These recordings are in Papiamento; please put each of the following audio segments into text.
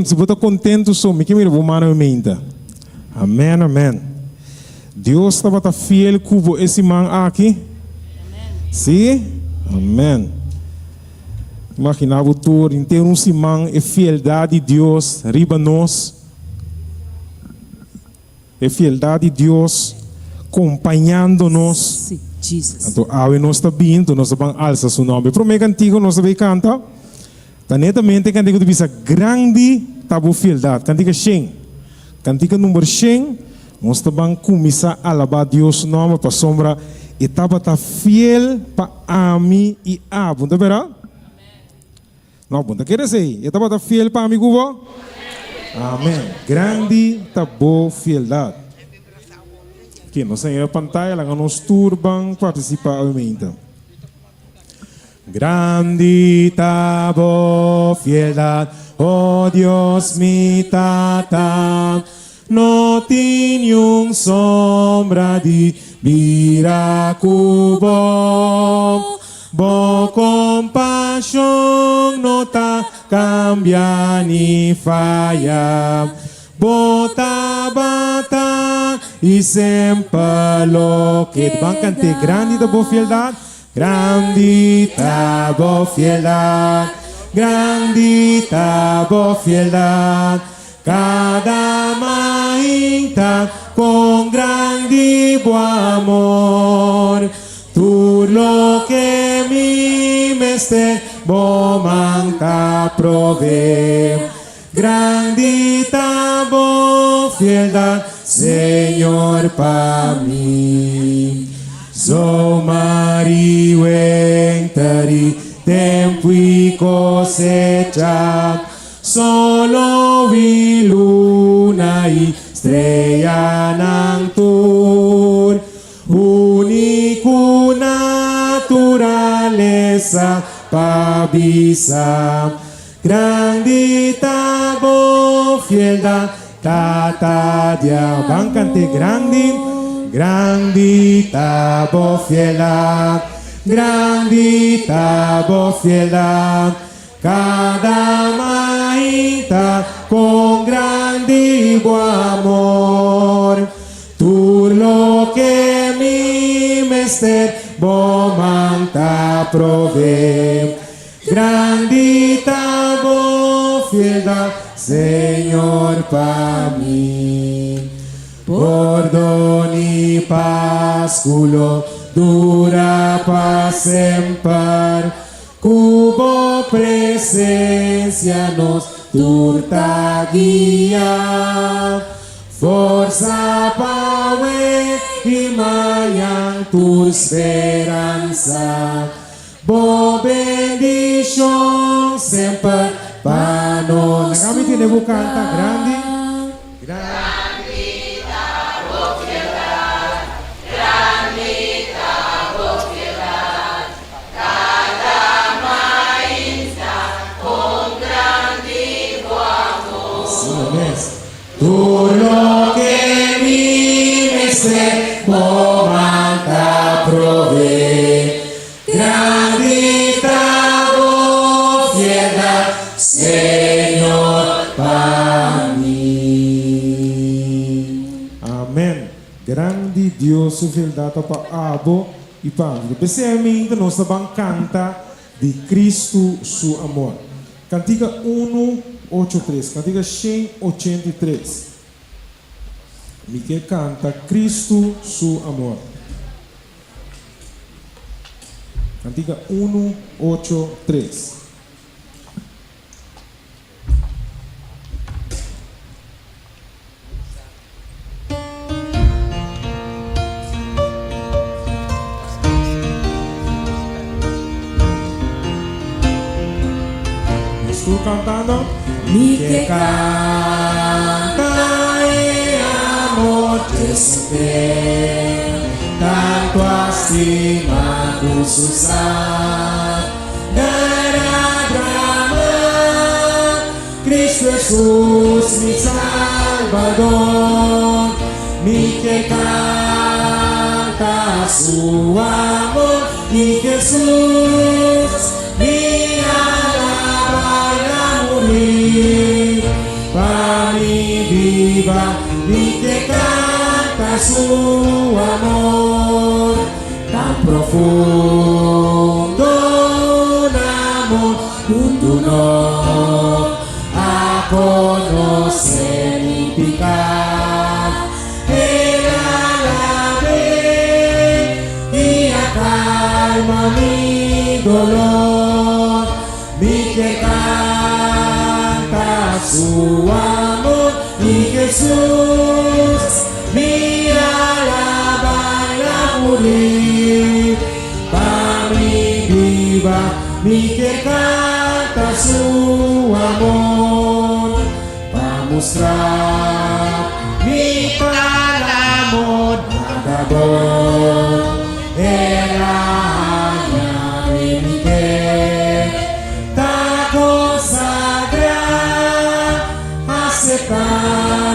Si bo ta kontentu so, mi ke mira bo mano meinta. Amen, amen. Dios tabata fiel ku bo e siman aki? Sí? Amen. Imagina bo tur henter un siman e fieldat di Dios riba nos. E fieldat di Dios kompañando nos. Sí, Jesus. Anto awe nos ta bin, anto nos ta ban alsa su nomber. E promé kantigo nos ta bay kanta ta netamente e kantigo ta bisa Grandi ta bo fieldat. Kantiga shen. Kantiga number shen, nos ta ban kuminsá alabá Dios su nomber pasobra e tabata fiel pa ami i abo. No ta berdad? No, bo no ta kere esei. E tabata fiel pa mi ku bo? Amen. Grandi ta bo fieldat. Ke nos a hera pantaya, laga nos tur ban partisipá awe-meinta. Grandi ta bo fieldat, o Dios mi Tata. No tin niun sombra di bira ku bo. Bo kompashon no ta kambia ni faya. Bo tabata i semper lo keda. Ban kant'é, Grandi ta bo fieldat, grandi ta bo fieldat, grandi ta bo fieldat. Kada mainta kon grandi bo amor, tur loke mi mester bo man ta provee. Grandi ta bo fieldad, Señor, pa mi. Zomer i winter i tempu i kosecha. Solo i luna i streanan tur, uni ku naturalesa pa bisa, Grandi ta bo fieldat, Tata Dios. Ban kant'é, Grandi, grandi ta bo fieldat, grandi ta bo fieldat. Kada mainta kon grandi bo amor, tur loke mi mester bo man ta provee. Grandi ta bo fieldat, Señor, pa mi. Pordon i pas ku lo dura pa semper. Ku bo presensia nos tur ta guia. Forsa pa awe i mañan tur speransa. Bo bendishon semper pa nos Laga mi tene bo kanta grandi. Asina mes. Tur loke mi mester bo man ta provee. Grandi ta bo fieldat, Señor, pa mi. Amen. Grandi Dios su fieldat ta pa abo I pa mi. P'esei aminta nos ta ban kanta di Kristu su amor. Kantika unu ocho tres, kantika 183. Mi ke kanta Kristu su amor. Kantika unu ocho tres. Nos tur cantando. Mi ke canta e amor Jesucristo tanto a stima cu su sangre a drama. Cristo Jesus mi Salbador, mi ke canta su amor, mi Jesus, mi alaba na muri. biba, mi ke kanta su amor tan profundo, un amor mundu no a konosé mi piká. El a lab'é i a kalma mi dolor. Mi ke kanta su amor, mi Jesus, mi alaba el a muri pa mi biba. Mi ke kanta su amor pa mustra mi tal amor nada bon el a haña mi mi ke ta consagrá acepta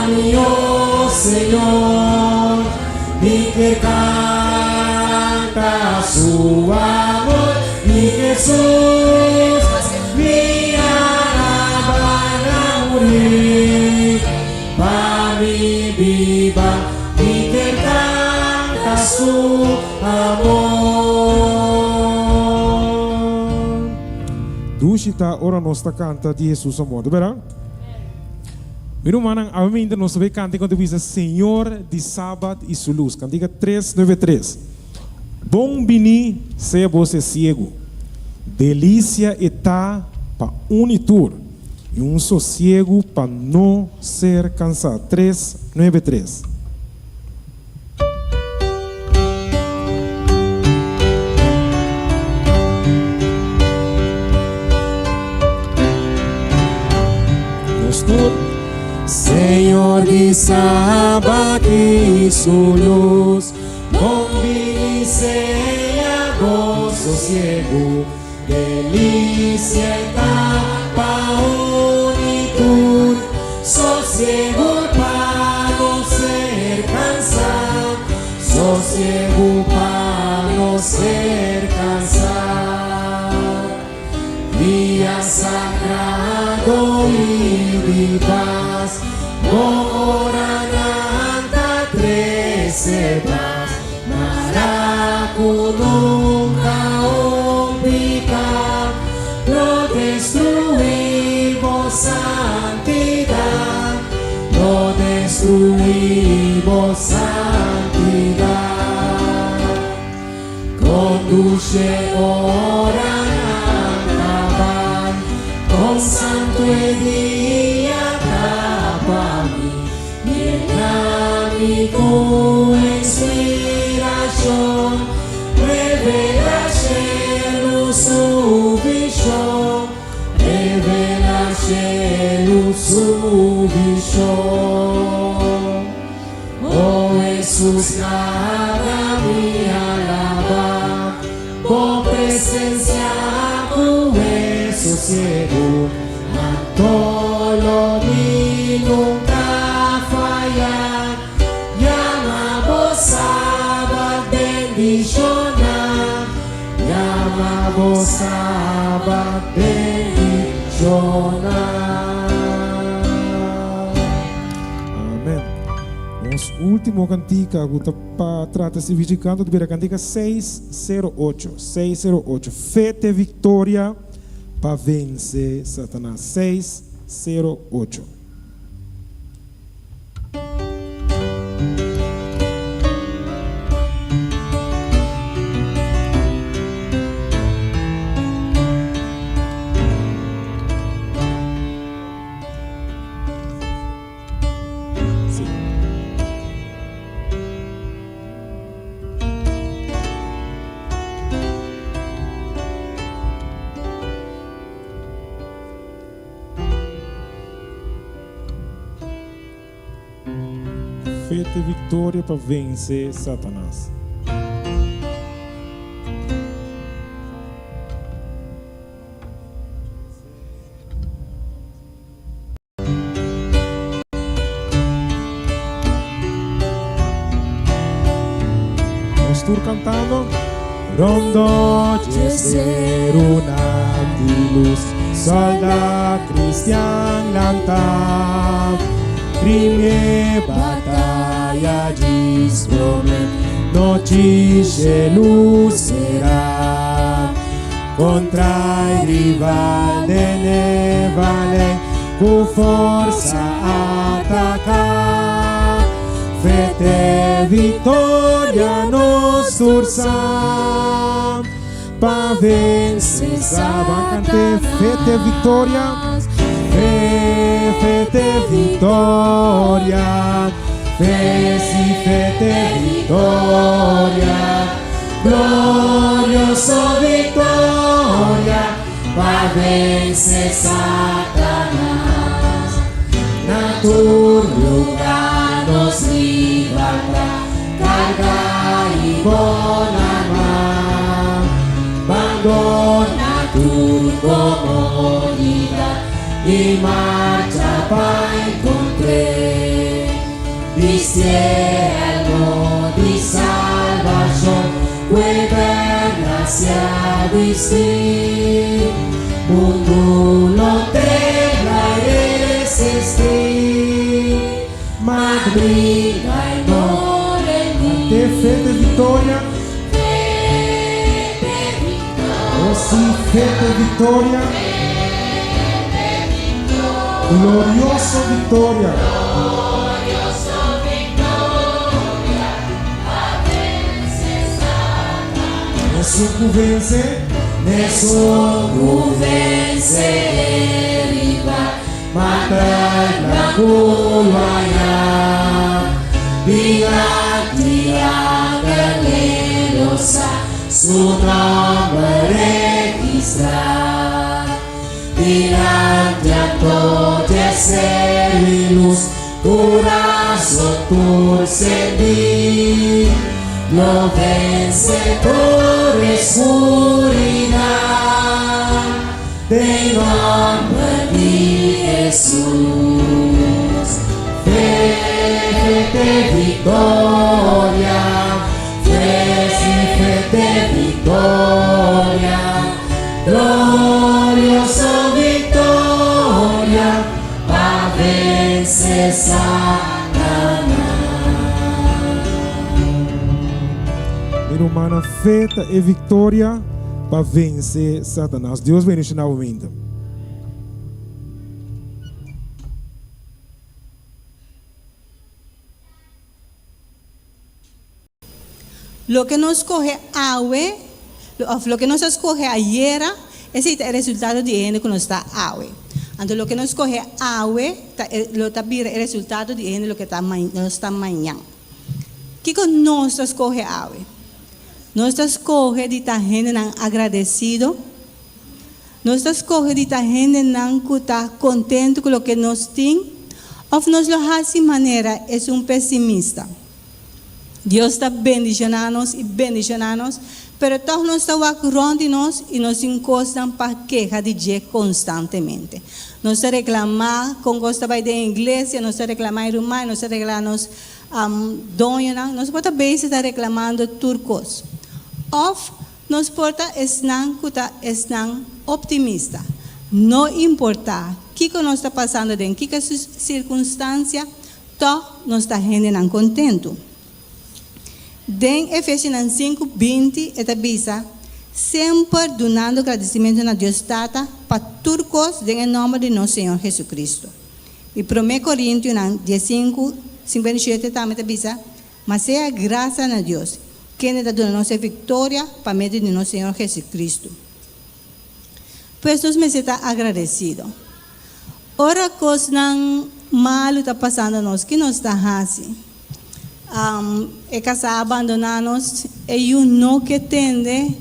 mi oh Señor mi kier canta su amor mi Jesús mi alaba el a muri pa mi biba mi kier canta su amor. Dushi ta ora nos ta canta di Jesus amor, ta bera? Mi rumannan, awe mainta nos ta bay canta y con ta bisa Señor di Sabat y su luz. Cantica 393. Bon bini sea bo sesiegu. Delicia e ta pa un y tur, y un sosiegu pa no ser cansá. 393. Nos tur. Señor di Sabat y su luz, bon bini sea bo sosiegu, delicia e ta pa un y tur, sosiegu pa no ser cansá, sosiegu pa no ser cansá. Dia sagrado y di paz, bo oranan ta trece paz, mara cu nunca un pica lo destrui bo santidad, lo destrui bo santidad. Conduce oranan ta bai, con santo e dia ta pa mi, yena mi cu inspiracion, revela cielo su vision, revela cielo su vision. O Hesus laga mi alaba Bo presencia cu e sosiego, anto lo mi nunca faya. Yama Bo Sabat bendiciona, yama Bo Sabat bendiciona. Amen. Nos ultimo cantica cu ta pa trata servicio di canto ta bira cantica 608. 608. Fe te victoria pa vence Satanas. 608. Sí. Fe te victoria pa vence Satanas. Nos tur cantando. Rondo dje serunan di luz, Solda cristian lanta. Promé bataya djis promé nochi shelu sera Kontra e rival den e valei ku forsa ataká Fe te viktoria nos tur sa Pa vense sa Ban kant'é Fe te viktoria Fe, fe te viktoria Fe si fe te viktoria Glorioso viktoria Pa vense Satanas Na tur lugá nos rival ta Karga i bon armá Bandoná tur komodidat I marcha pa enkontr'é Bisti elmo di salbashon Ku e grasia bisti Mundu lo tembla i resistí Ma bringa i no rendí. Te fe te victoria. Fe te victoria. Oh sí, fe te victoria. Fe te victoria. Glorioso victoria. Glorioso victoria. Pa vense Satanas. Esun ku vense. Esun ku vense e rival. Mantrai blanku lo haña. Dilanti angel e lo sa su nòmber registrá. Dilanti anto dje selu i lus kurason tur sendí. Lo vense tur e skuridat. Den nòmber di Hesus. Fe, fe te viktoria. Fe, si fe te viktoria. Glorioso viktoria pa vense Satanas. Mi rumannan, fe ta e viktoria pa vense Satanas. Dios bendiciona bo mente. Loke nos skohe awe, òf loke nos a skohe ayera, esei ta e resultado di e hende ku nos ta awe. Anto loke nos skohe awe ta e lo ta bira e resultado di e hende loke ta nos ta mañan. Kiko nos ta skohe awe? Nos ta skohe di ta hendenan agradesido? Nos ta skohe di ta hendenan ku ta kontentu ku loke nos tin? Òf nos lo hasi manera esun pesimista? Dios ta bendishoná nos i bendishoná nos, pero tòg nos ta wak rònt di nos i nos tin kosnan pa keha di dje konstantemente. Nos ta reklamá kon kos ta bai den iglesia, nos ta reklamá e ruman, nos ta reklamá nos Doñonan, nos por ta bezig ta reklamando tur kos. Òf nos por ta esnan ku ta esnan optimista. No importá kiko nos ta pasando den kiko sirkunstansia, tòg nos ta hendenan kontentu. Den Efesionan sinku, 20 e ta bisa, Semper dunando gradisimentu na Dios Tata pa tur kos den e nòmber di nos Señor Jesucristo. I Promé Korintionan diesinku, 57 tambe ta bisa, Ma sea grasia na Dios, kende ta duna nos e viktoria pa medio di nos Señor Jesucristo. Pues nos mester ta agradesido. Ora kosnan malu ta pasando nos, ki nos ta hasi? E kasá a bandoná nos, e yu no ke tende,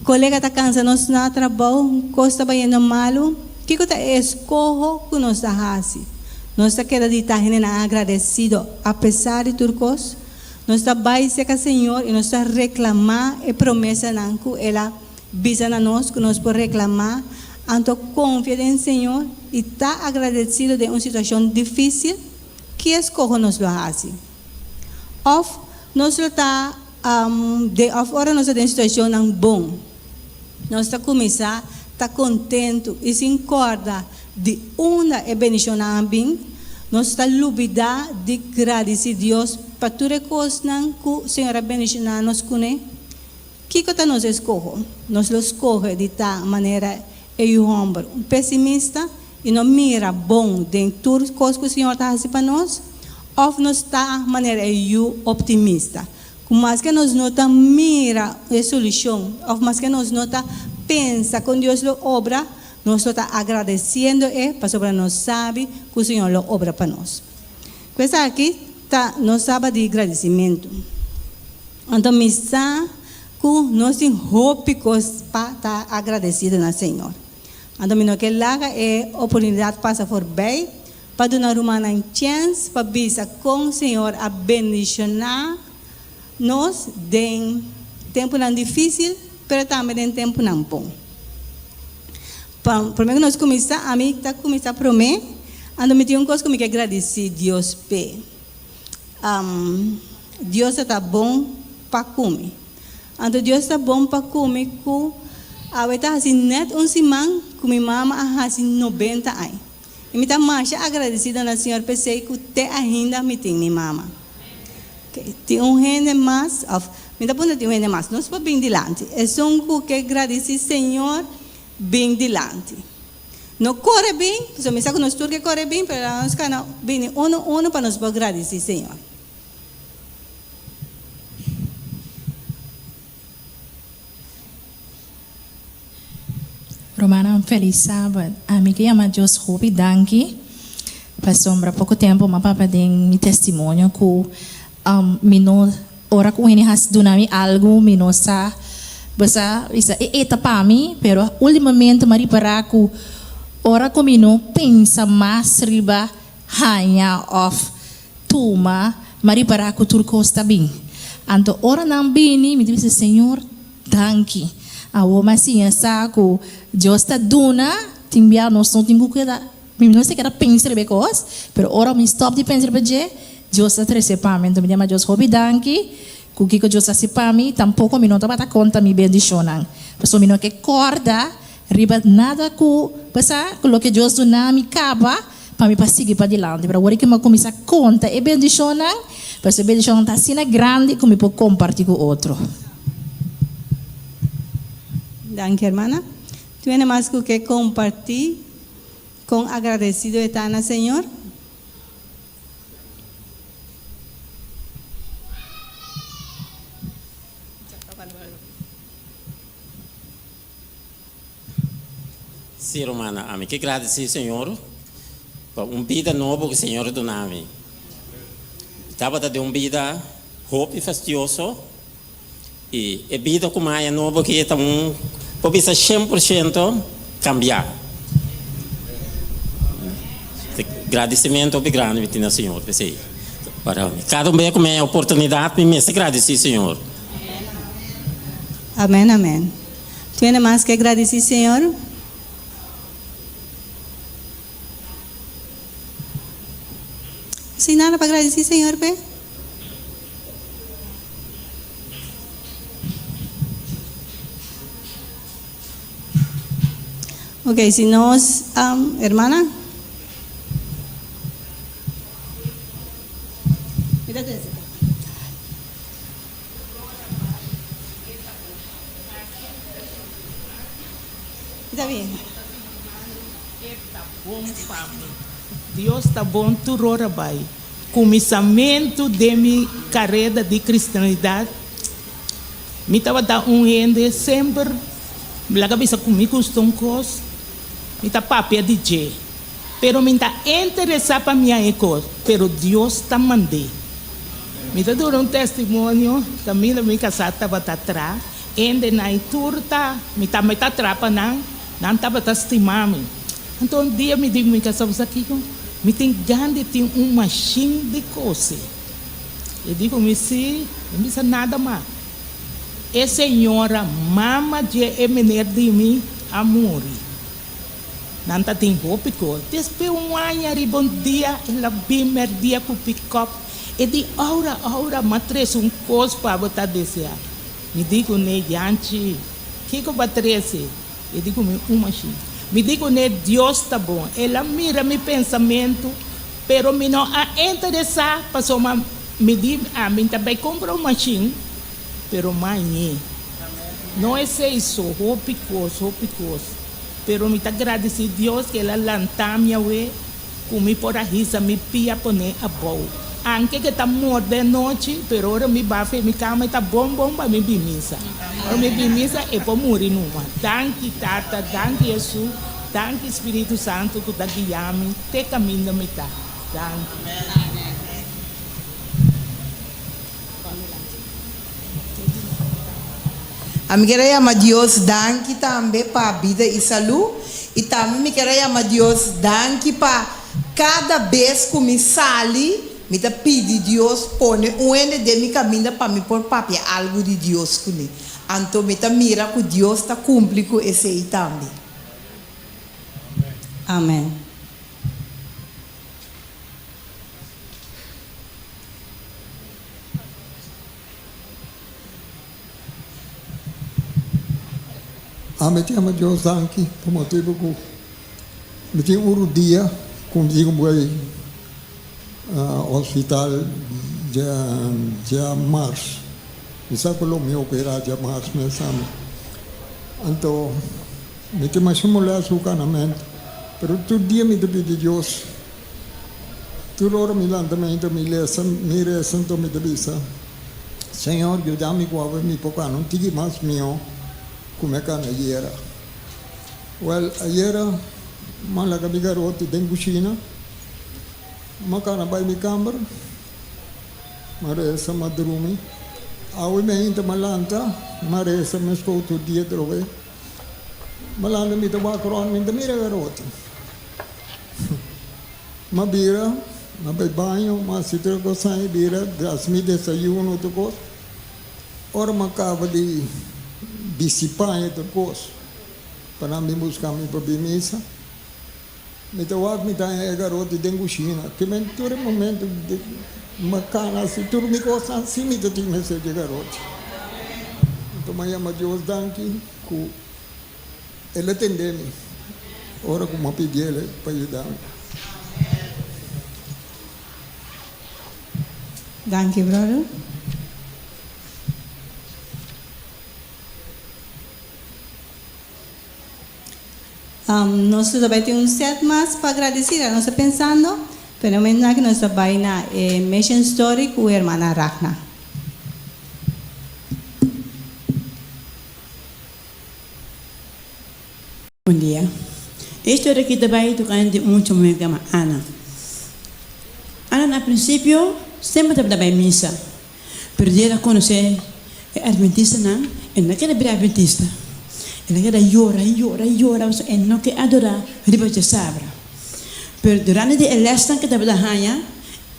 kolega ta kansa nos na trabou, kos ta bayendo malu. Kiko ta e eskoho ku nos ta hasi? Nos ta keda di ta hendenan agradesido apesar di tur kos? Nos ta bai serka Señor i nos ta reklamá e promesanan ku El a bisa na nos ku nos por reklamá? Anto konfia den Señor i ta agradesido den un situashon difísil? Ki eskoho nos lo hasi? Òf nos lo ta den òf ora nos ta den situashonnan bon, nos ta kuminsá ta kontentu i sin kòrda di unda e bendishonnan a bin? Nos ta lubidá di gradisí Dios pa tur e kosnan ku Señor a bendishoná nos kuné? Kiko ta nos eskoho? Nos lo skohe di ta manera e yu hòmber, un pesimista i no mira bon den tur kos ku Señor ta hasi pa nos? Òf nos ta manera e yu optimista, ku maske nos no ta mira e solushon òf maske nos no ta pensa kon Dios lo obra, nos lo ta agradesiendo e pasobra nos sabi ku Señor lo obra pa nos? Ku esaki ta nos Sabat di gradisimentu. Anto mi sa ku nos tin hopi kos pa ta agradesido na Señor. Anto mi no ke laga e oportunidat pasa forbei pa duna rumannan chèns pa bisa kon Señor a bendishoná nos den tempunan difísil, pero tambe den tempunan bon. Pa promé ku nos kuminsá, ami ta kuminsá promé, anto mi tin un kos ku mi ke gradisí Dios p'e. Dios a ta bon pa ku mi. Anto Dios ta bon pa ku mi ku awe ta hasi nèt un siman ku mi mama a hasi nobenta aña. I mi ta masha agradesido na Señor p'esei ku te ainda mi tin mi mama. Tin un hende mas, òf mi ta puntra tin un hende mas, nos por bin dilanti. Esun ku ke gradisí Señor, bin dilanti. No kore bin, pasobra mi sa ku nos tur ke kore bin, pero laga nos kana bini unu unu pa nos por gradisí Señor. Rumannan felis sabat. Ami ke yama Dios hopi danki pasobra poko tempu mi a papia den mi testimonio ku mi no ora ku hende hasi duna mi algu mi no sa bo sa bisa e e ta pa mi pero ultimamente mi a ripara ku ora ku mi no pensa mas riba haña òf tuma mi a ripara ku tur kos ta bin anto ora nan bini mi ta bisa Señor Danki. Awor mi a siña sa ku Dios ta duna, tin bia nos no tin ku keda, mi no mester keda pensa riba e kos, pero ora mi stòp di pensa riba dje, Dios ta trese pa mi. Anto mi yama Dios hopi danki ku kiko Dios a hasi pa mi, tampoko mi no tabata konta mi bendishonnan, pasobra mi no ke kòrda riba nada ku pasa ku loke Dios duna mi kaba pa mi pa sigui padilanti. Pero awor ku mi a kuminsá konta e bendishonnan, pasobra e bendishonnan ta asina grandi ku mi por kompartí ku otro. Danki hermana. Tin hende mas ku ke kompartí kon agradesido e ta na Señor? Sí, rumannan, ami ke gradisí Señor pa un bida nobo ku Señor a duna mi. Mi tabata den un bida hopi fastioso i e bida ku mi haña nobo aki ta un, por bisa shen por shento kambiá. Gradisimentu hopi grandi mi tin na Señor p'esei. Kada un bes ku mi haña oportunidat mi mester gradisí Señor. Amén, amén. Tiene mas ke gradisí Señor? Sin nada pa gradisí Señor p'e? Ok, si nos, hermana. E ta bon pa mi. Dios ta bon tur ora bai. Kuminsamentu den mi kareda di kristianidat, mi tabata un hende semper laga bisa ku mi gusta un kos, mi ta papia di dje. Pero mi ta interesá pa mia e kos, pero Dios ta mand'é. Mi ta duna un testimonio, kaminda mi kasá tabata tra, hende nan i tur ta, mi tambe ta tra pa nan, nan tabata stima mi. Anto un dia mi di mi kasá, bo sa kiko? Mi tin gan di tin un mashin di kose. E di ku mi, Sí, mi bisa nada mas. E señora, mama dje e meneer di mi, a muri. Nan ta tin hopi kos. Despues un aña riba un dia el a bin merdia ku pikòp. E di, Aura, Aura, m'a trese un kos pa bo ta deseá. Mi di kuné, Yanchi, kiko bo a trese? E di ku mi, Un mashin. Mi di kuné, Dios ta bon. El a mira mi pensamentu. Pero mi no a interesá pasobra mi di ami ta bai kumpra un mashin, pero mañe. No esei so, hopi kos, hopi kos. Pero mi ta gradisí Dios ku el a lantá mi awe ku mi por a hisa mi pia pone abou. Anke ke ta morde anochi, pero ora mi ba fe mi kama e ta bon bon pa mi bin misa. Ora mi bin misa e por muri numa. Danki Tata, danki Hesus, danki Spiritu Santu ku ta guia mi te kaminda mi ta. Danki. Ami kier a yama Dios danki tambe pa bida i salú, i tambe mi kier a yama Dios danki pa kada bes ku mi sali, mi ta pidi Dios pone un hende den mi kaminda pa mi por papia algu di Dios kuné. Anto mi ta mira ku Dios ta kumpli ku esei tambe. Amen. Ami ta yama Dios danki pa motibu ku mi tin un rudia ku mi tin ku bai hospital dja mars. Mi sa ku lo mi opera dja mars mes tambe. Anto mi tin masha molest ku kanamentu, pero tur dia mi ta pidi Dios. Tur ora mi lanta meinta mi lesa, mi resa, anto mi ta bisa, Señor, yuda mi ku awe mi por kana un tiki mas mihó ku mi a kana ayera. Wèl, ayera mi a laga mi garoti den kushina, mi a kana bai mi kamber, mi a resa, mi a drumi. Awe meinta mi a lanta, mi a resa meskos tur dia atrobe. Mi a lanta mi ta wak rònt, mi no ta mira garoti. M'a bira, m'a bai baño, m'a hasi tur e kosnan i bira, hasi mi desayuno tur kos. Ora m'a kaba di bisti paña tur kos, pa nan bin buska mi pa bin misa, mi ta wak mi ta haña e garoti den kushina. Ke men tur e momento m'a kana hasi tur mi kosnan sin mi ta tin mester di e garoti. Anto m'a yama Dios danki ku. El a tende mi ora ku mi a pidi el pa yuda mi. Danki brother. Nos lo ta bai tin un set mas pa agradecida. Nos ta pensando, pero e momento aki nos ta bai na e mission story ku hermana Ragna. Bon dia. E historia aki ta bai tokante un mucha muhé ku yama Ana. Ana na prinsipio semper tabata bai misa, pero dia el a konosé e adventistanan, e no keda bira adventista. El a keda yora, yora, yora pasobra e no ke adorá riba djasabra. Pero durante di e lèsnan ku e tabata haña,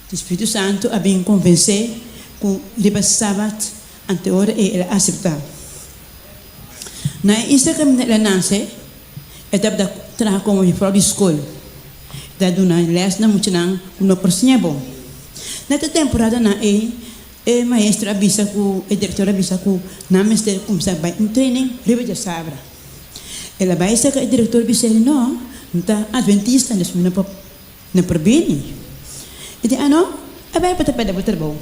e Spiritu Santu a bin konvens'é ku riba sabat Ante ora ei el a aseptá. Na e isla kaminda el a nase, e tabata traha komo jufrou di skol. E ta duna lès na muchanan ku no por siña bon. Na e temporadanan ei, e maestro a bisa ku e direktor a bisa ku nan mester kuminsá bai un training riba djasabra. El a bai serka e direktor bis'é, No, mi ta adventista, dus mi no por no por bini. E di, Ano, a bai bo ta pèrdè bo trabou.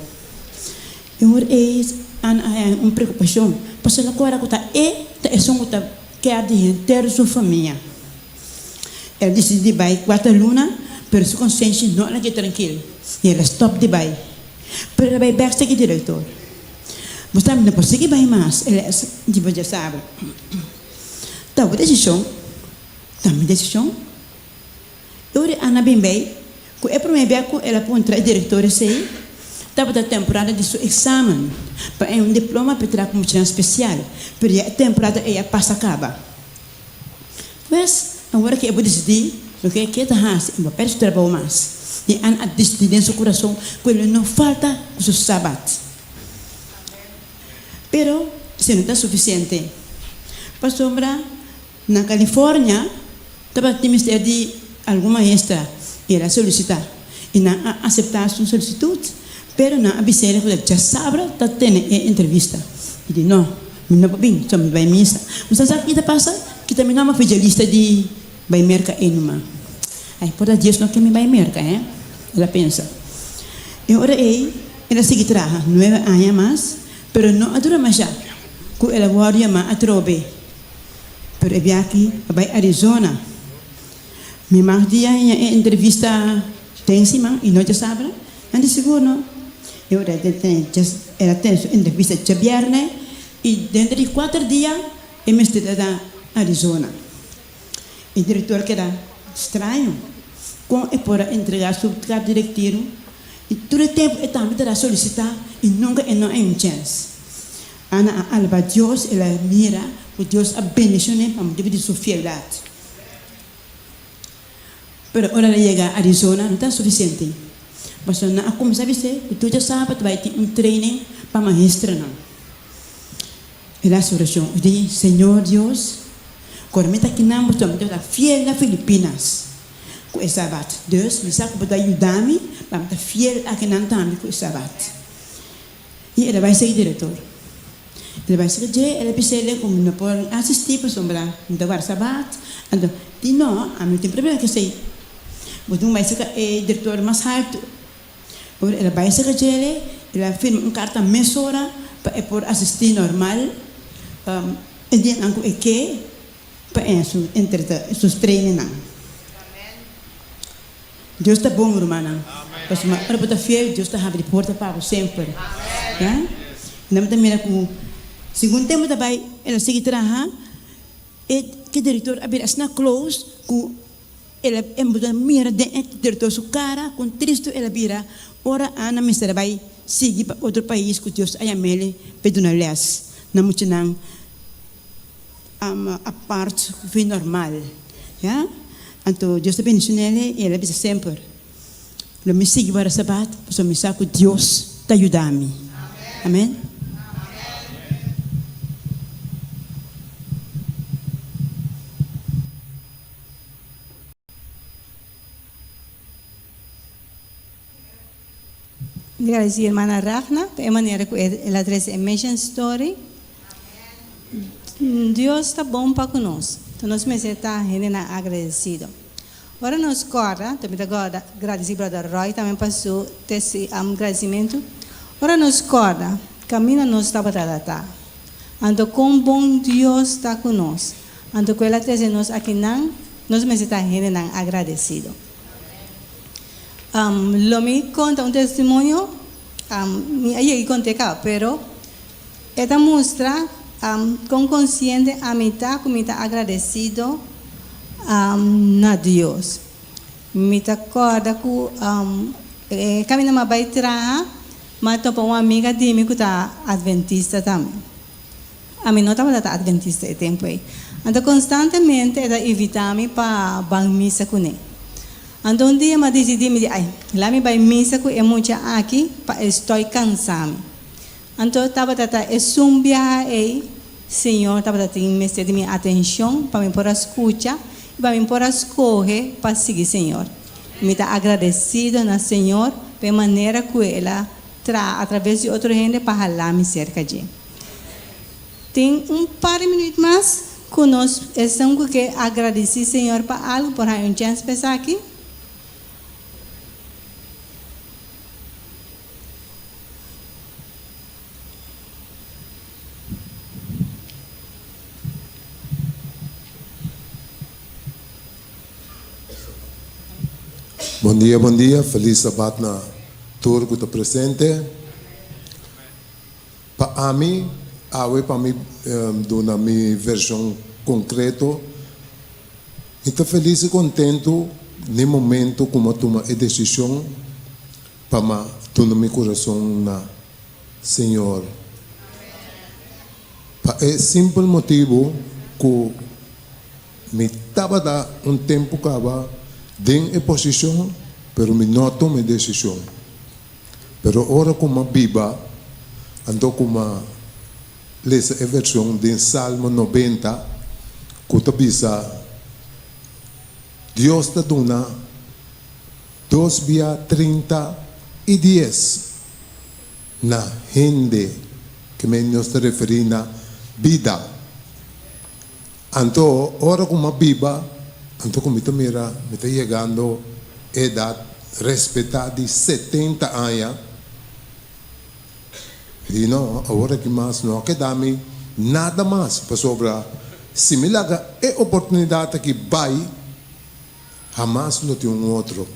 E ora ei Ana a haña un preokupashon, pasobra el a kòrda ku ta e ta esun ku ta kèr di henter su famia. El a disidí di bai kuater luna, pero su konsenshi no a lag'é trankil i el a stòp di bai. Pero el a bai bèk serka e direktor. Bo sa mi no por sigui bai mas, el a di bo djasabra. Ta bo desishon, ta mi desishon. E ora Ana bin bay cu e prome bia cu el a puntra e director esey, tabata temporada di su examen pa e un diploma p'e traha cu muchanan special, pero ya e temporada ey a pasa caba. Pues, awor cu e bo dicidi loke e kier ta haci, e bo perde su trabou mas. Y Ana a dicidi den su curason cu e lo no falta cu su sabat. Pero, esey no ta suficiente, pasobra Na California tabatin mester di algun maestra i el a solicita i nan a acepta su solicitud, pero nan a bis'el cu ta djasabra ta tene e entrevista. I di no, mi no por bin, so mi bai misa. Mi sa sa ki ta pasa? Kita mi nomber for dje lista di bai Merca ei numa. Ai, por ta Dios no ke mi bai Merca, eh. El a pensa. E ora ei, el a sigui traha nuebe aña mas, pero no a dura mashá ku el a wòrdu yamá atrobe. Pero e biaha a bai Arizona. Mi mag di haña e entrevista den siman i no djasabra? Nan di sigur no. E ora el a tene su entrevista djabièrnè i denter di kuater dia e mester ta na Arizona. E direktor keda straño kon e por a entregá su kart di retiro i tur e tempu e tambe ta solisitá i nunka e no a haña un chèns. Ana a alabá Dios, el a mira ku Dios a bendishon'é pa motibu di su fieldat. Pero ora el a yega Arizona no ta sufisiente, pasobra nan a kuminsá bis'é ku tur djasabat ta bai tin un training pa maestronan. El a hasi orashon i di, Señor Dios, kor mi ta akinan bo mi tabata fiel na Filipinas ku e sabat, dus mi sa ku bo ta yuda mi pa mi ta fiel akinan tambe ku e sabat. I el a bai sigui direktor. El a bai sigui dje, el a bisa el ku mi no por asistí pasobra mi ta warda sabat. Anto, di no, ami no tin problema ku esei. Bo tin ku bai serka e direktor mas haltu. Ora el a bai serka djele, el a firma un karta mesora pa e por asistí normal e dianan ku e ke pa e su su trainingnan. Dios ta bon, rumannan. Pasobra ora bo ta fiel, Dios ta habri porta pa bo semper. Ya. I nan ta mira ku segun tempu ta bai, el a sigui traha, e ki direktor a bira asina close ku el a e bo ta mira den e direktor su kara kon tristu el a bira ora Ana mester a bai sigui pa otro pais ku Dios a yam'el pa e duna les na muchanan apart for normal ya anto Dios ta bendiciona el y el a bisa semper lo mi sigui wara sabat pasobra mi sa cu Dios ta yuda mi amen. Mi gradeci hermana Ragna pa e manera cu el a trece e mission story. Dios ta bon pa cu nos, ta nos mester ta hendenan agradecido. Ora nos corda, ta mi ta gradici brother Roy tambe pa su gradicimento, ora nos corda caminda nos tabata ta ta, anto con bon Dios ta cu nos, anto cu el a trece nos akinan, nos mester ta hendenan agradecido. Lo mi conta un testimonio, mi a yega y conte caba, pero e ta mustra con consciente ami ta cu mi ta agradecido na Dios. Mi ta corda cu e caminda mi a bay traha, mi a topa un amiga di mi cu ta adventista tambe. Ami no tabata ta adventista e tempu ei. Anto konstantemente e ta invitá mi pa ban misa kuné. Anto un dia mi a disidí, mi di, ai, la mi bai misa ku e mucha aki pa e stòi kansá mi. Anto tabata ta esun biaha ei, Señor tabata tin mester di mi atenshon pa mi por a skucha i pa mi por a skohe pa sigui Señor. Mi ta agradesido na Señor pa e manera ku El a traha atraves di otro hende pa halá mi serka dje. Tin un par di minuut mas ku nos esun ku ke agradisí Señor pa algu por haña un chèns pa esaki. Bon dia, bon dia. Felis Sabat na tur ku ta presente. Pa ami, awe pa mi duna mi vershon konkreto, mi ta felis i kontentu n'e momento ku mi a tuma e desishon pa mi a duna mi kurason na Señor. Pa e simpel motibu ku mi tabata un tempu kaba den e posishon, pero mi no a tuma e desishon. Pero ora ku m'a biba, anto ku m'a lesa e vershon den Salmo nobenta ku ta bisa, Dios ta duna dos bia trinta i dies na hende, ke men nos ta referí na bida. Anto ora ku m'a biba, anto ku mi ta mira mi ta yegando e edat. respetá di 70 aña. Mi di no, awor aki mas no a keda mi nada mas, pasobra si mi laga e oportunidat aki bai, hamas lo tin un otro.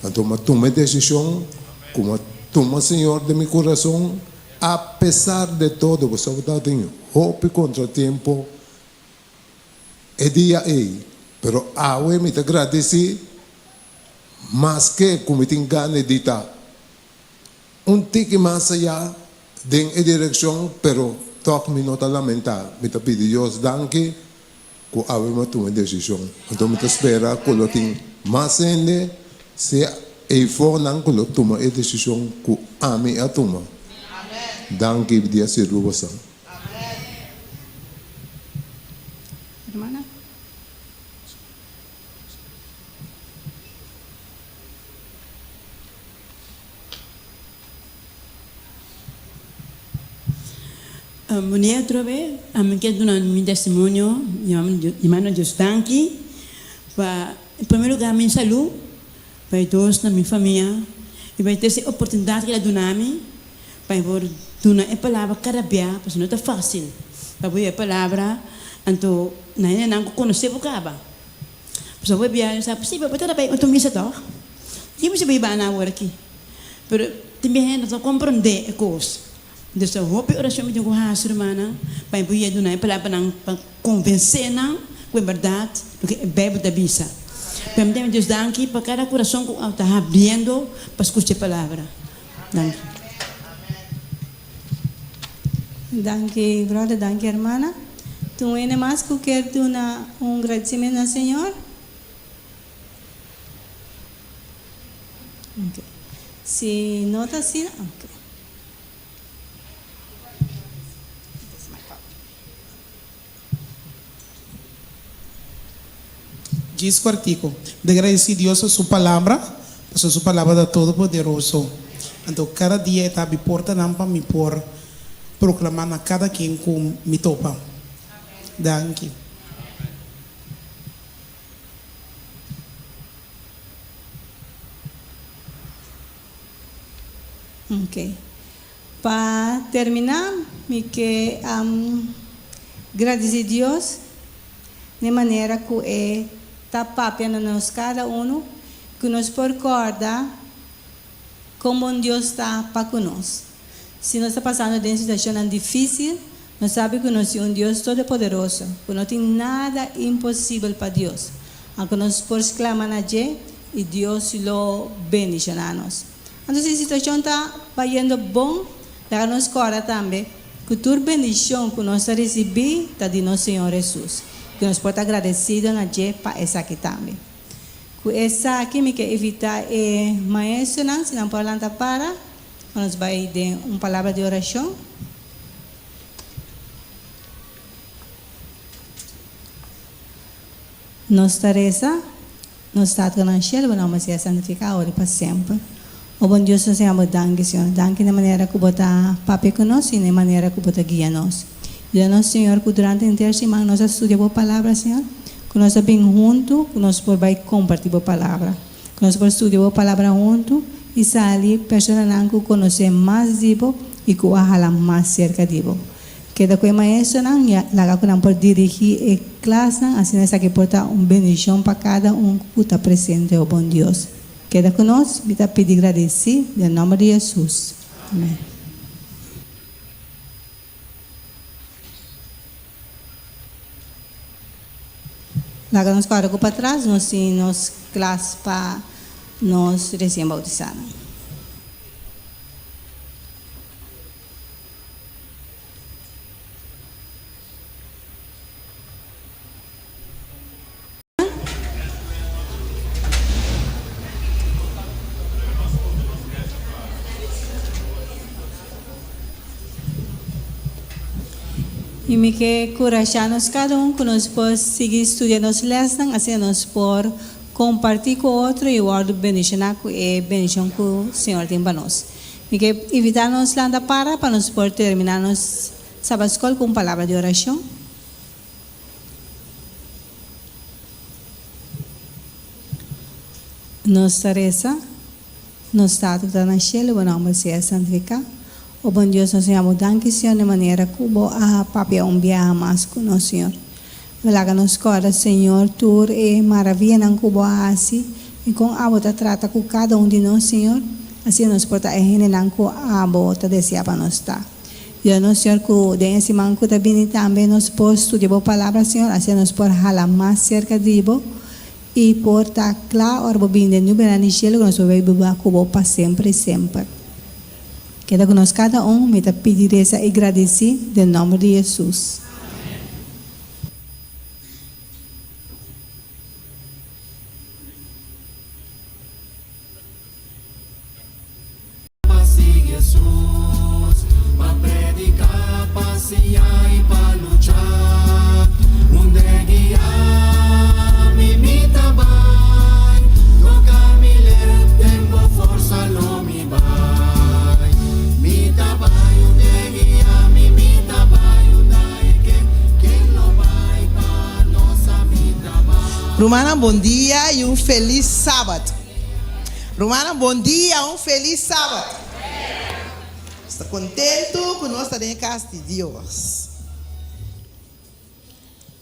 Anto mi a tuma e desishon ku mi a tuma Señor den mi kurason, apesar de todo, pasobra tabatin hopi kontratiempo e dia ei, pero awe mi ta gradisí maske ku mi tin gana di ta un tiki mas ayá den e direkshon, pero tòg mi no ta lamentá. Mi ta pidi Dios danki ku awe mi a tuma e desishon. Anto mi ta spera ku lo tin mas hende, sea eifonan ku lo tuma e desishon ku ami a tuma. Danki di a sirbi boso. Hermana. Bon dia atrobe, ami ke duna mi testimonio yamando Dios danki pa en primer lugar mi salud, pa e dos na mi famia y pa e tres e oportunidad ke el a duna mi pa e por duna e palabra kada bia pasobra no ta facil pa bo yega e palabra anto na hendenan ku konosé bo kaba. Pasobra bo bia sa, sí, bo ta bai otro misa tòg? Ki mester bai bana awor aki? Pero tin bia hende no ta komprondé e kos. Dus ta hopi orashon mi tin ku hasi, rumannan, pa mi por yega duna e palabranan pa konvensé nan ku e bèrdat loke e Beibel ta bisa. Pero mi ta duna Dios danki pa kada kurason ku ta habriendo pa skucha e palabra. Danki. Danki brother, danki hermana. Tin un hende mas ku kier duna un gradisimentu na Señor? Ok. Si no ta asina, ok. Djis cuartico. Mi ta gradeci Dios pa su palabra, pasobra su palabra ta todopoderoso. Anto cada dia e ta habri portanan pa mi por proclama na cada ken cu mi topa. Danki. Ok. Pa terminá, mi ke gradisí Dios n'e manera ku e ta papia na nos kada unu, ku nos por kòrda kon bon Dios ta pa ku nos. Si nos ta pasando den situashonnan difísil, nos sabi ku nos tin un Dios todopoderoso, ku no tin nada imposibel pa Dios. Anke nos por sklama na dje i Dios lo bendishoná nos. Anto si situashon ta bayendo bon, laga nos kòrda tambe ku tur bendishon ku nos ta risibí ta di nos Señor Hesus, i nos por ta agradesido na dje pa esaki tambe. Ku esaki mi ke invitá e maestronan, si nan por lanta para, pa nos bai den un palabra di orashon. Nos ta resa, Nos Tata na shelu, bo nomber sea santifiká awor i pa semper. O bon Dios, nos ta yama bo danki, Señor. Danki na e manera ku bo ta papia ku nos i na e manera ku bo ta guia nos. Yuda nos, Señor, ku durante henter siman nos a studia bo Palabra, Señor, ku nos a bin huntu, ku nos por bai kompartí bo Palabra, ku nos por studia bo Palabra huntu i sali personanan ku konosé mas di bo i ku a hala mas serka di bo. Keda ku e maestronan i laga ku nan por dirigí e klasnan, asina esaki por ta un bendishon pa kada un ku ta presente, o bon Dios. Keda ku nos, mi ta pidi gradisí den nòmber di Hesus. Amèn. Laga nos kòrda ku patras nos tin nos klas pa nos resien bautisánan. I mi ke kurashá nos kada un ku nos por sigui studia nos lèsnan, asina nos por kompartí ku otro i wòrdu bendishoná ku e bendishon ku Señor tin pa nos. Mi ke invitá nos lanta para pa nos por terminá nos Sabat Skol ku un palabra di orashon. Nos ta resa. Nos Tata ku ta na shelu, bo nòmber sea santifiká. O bon Dios, nos yama bo danki, Señor, den manera ku bo a papia un biaha mas ku nos, Señor. Bo laga nos kòrda, Señor, tur e maravianan ku bo a hasi i kon abo ta trata ku kada un di nos, Señor. Asina nos por ta e hendenan ku abo ta deseá pa nos ta. Yuda nos, Señor, ku den e siman ku ta bini tambe nos por studia bo Palabra, Señor, asina nos por hala mas serka di bo i por ta kla ora bo bini den nubenan di shelu ku nos por bai biba ku bo pa semper i semper. Keda ku nos kada un, mi ta pidi resa i gradisí den nòmber di Hesus. Pa sigui Hesus, pa prediká, pa siña i pa lucha. Unda e guia mi, mi ta bai. Toka mi lep, den bo forsa lo mi bai. Mi ta bai unda e guia mi, mi ta bai unda e ke. Ken lo bai pa nos a mi ta bai. Rumannan bon dia y un feliz Sabat. Rumannan bon dia un feliz Sabat. Nos ta contento cu nos ta den e cas di Dios.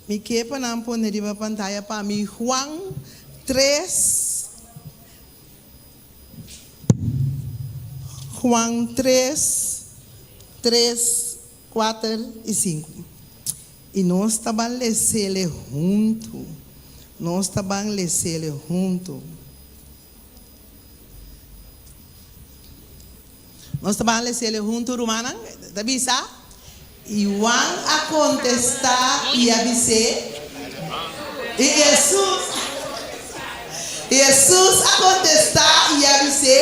Mi ke pa nan pone riba pantaya pa mi Juan tres Juan tres tres kuater i sinku. I nos ta ban lesele huntu. Nos ta ban lesele huntu. Nos ta ban lesele huntu, rumannan. Ta bisa, I Juan a kontestá i a bis'é, I Hesus, i Hesus a kontestá i a bis'é,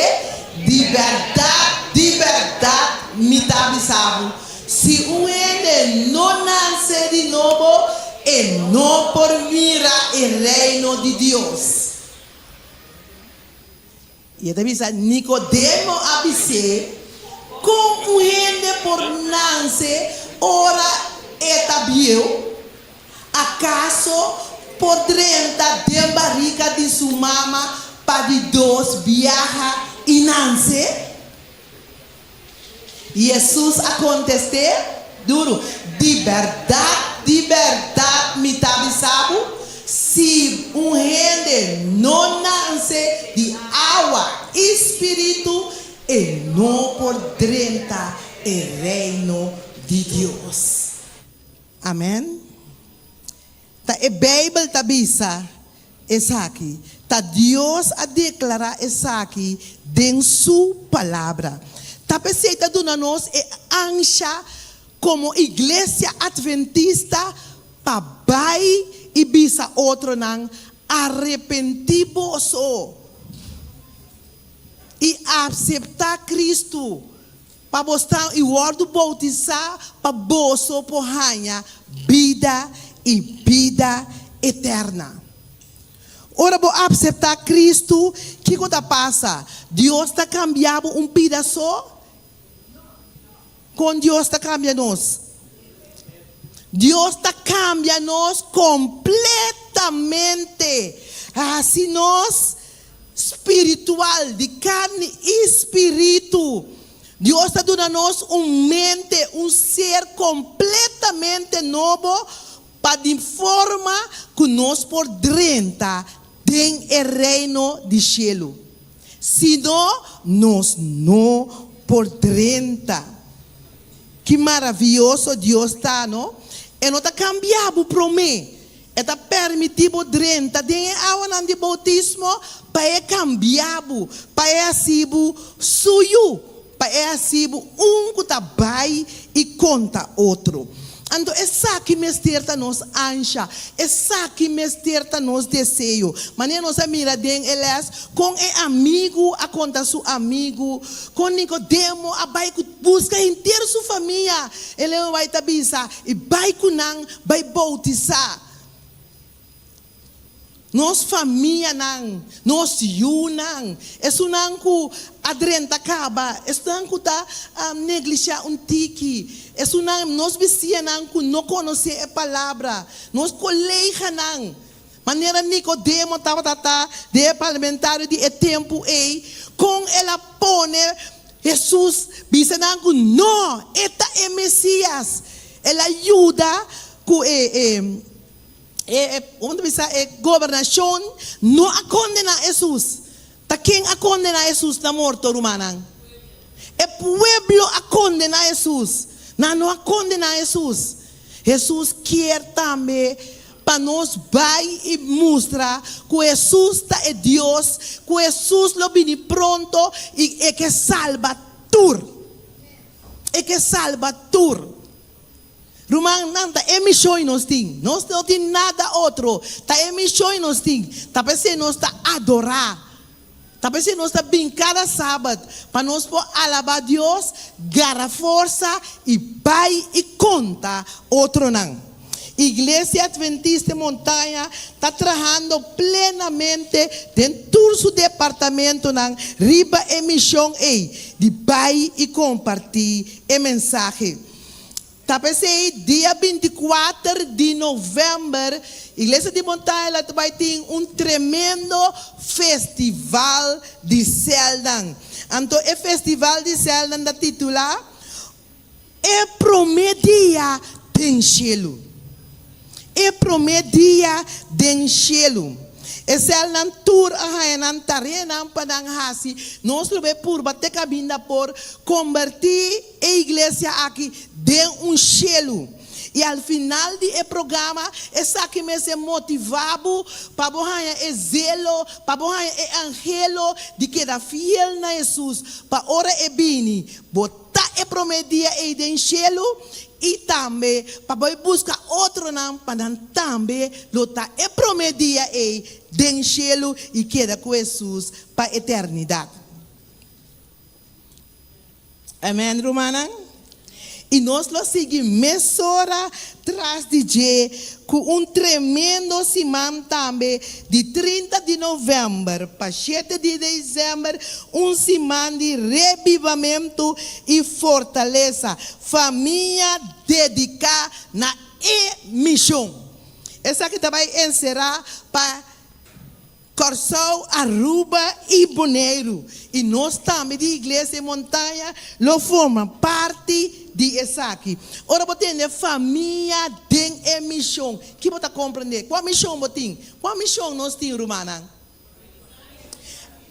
Di bèrdat, di bèrdat, mi ta bisa bo, Si un hende no nase di nobo, e no por mira e Reino di Dios. I e ta bisa, Nikodemo a bis'é, Kon un hende por nase ora e ta bieu? Akaso por drenta den barika di su mama pa di dos biaha i nase? Hesus a kontest'é duru, Di bèrdat, di bèrdat mi ta bisa bo, si un hende no nanse di awa i spiritu, e no por drenta e Reino di Dios. Amèn. Ta e Beibel ta bisa esaki. Ta Dios a deklará esaki den Su Palabra. Ta p'esei ta duna nos e ansha komo Iglesia Atventista pa bai i bisa otronan, Arepentí boso i aseptá Kristu Pa bo sta i wòrdu boutisá pa boso por haña bida i bida eterna. Ora bo apseptá Kristu, kiko ta pasa? Dios ta kambia bo un pida so? Kon Dios ta kambia nos? Dios ta kambia nos kompletamente, hasi nos spiritual, di karni i spiritu. Dios ta duna nos un mente, un ser kompletamente nobo pa di forma ku nos por drenta den e Reino di shelu. Si no, nos no por drenta. Ki maravioso Dios ta, no? E no ta kambia bo promé. E ta permití bo drenta den e awanan di boutismo pa e kambia bo, pa e hasi bo su yu, pa e hasi bo un ku ta bai i konta otro. Anto esaki mester ta nos ansha, esaki mester ta nos deseo. Manera nos a mira den e lès, kon e amigu a konta su amigu, kon Nikodemo a bai ku buska henter su famia, e leon bai ta bisa, i bai ku nan bai boutisá. Nos famianan, nos yunan, esunnan ku a drenta kaba, esunnan ku ta neglishá un tiki, esunnan, nos bisianan ku no konosé e palabra, nos koleganan, manera Nikodemo tabata ta den e parlamentario di e tempu ei, Kon el a pone Hesus bisa nan ku no, e ta e Mesias. El a yuda ku e e e komo ta bisa e gobernashon no a kondená Hesus. Ta ken a kondená Hesus na morto, rumannan? E pueblo a kondená Hesus. Nan no a kondená Hesus. Hesus kier tambe pa nos bai i mustra ku Hesus ta e Dios, ku Hesus lo bini pronto i e ke salba tur. E ke salba tur. Rumannan, ta e mishon nos tin. Nos no tin nada otro. Ta e mishon nos tin. Ta p'esei nos ta adorá. Ta p'esei nos ta bin kada sabat, pa nos por alabá Dios, gara forsa i bai i konta otronan. Iglesia Adventista Montaña ta trahando plenamente den tur su departamentonan riba e mishon ei di bai i kompartí e mensahe. Ta p'esei dia 24 di novèmber Iglesia di Montaña lo ta bai tin un tremendo festival di sèlnan. Anto e festival di sèlnan ta titulá E Promé Dia den Shelu. E Promé Dia den Shelu. E sèlnan tur a haña nan tareanan pa nan hasi. Nos lo bai purba te kaminda por kombertí e iglesia aki den un shelu. I al final di e programa, esaki mester motivá bo pa bo haña e zelo, pa bo haña e anhelo di keda fiel na Hesus, pa ora e bini, bo ta e promé dia ei den shelu, i tambe pa bo e buska otronan pa nan tambe lo ta e promé dia ei den shelu i keda ku Hesus pa eternidat. Amen rumannan. I nos lo sigui mesora tras di dje ku un tremendo siman tambe di 30 di novèmber pa shete di desèmber, un siman di rebibamentu i fortalesa, famia dediká na e mishon. Esaki ta bai enserá pa. Kòrsou, Aruba i Boneiru i nos tambe di Iglesia Montaña lo forma parti di esaki. Ora bo tende famia den e mishon, ki bo ta komprendé? Kua mishon bo tin? Kua mishon nos tin, rumannan?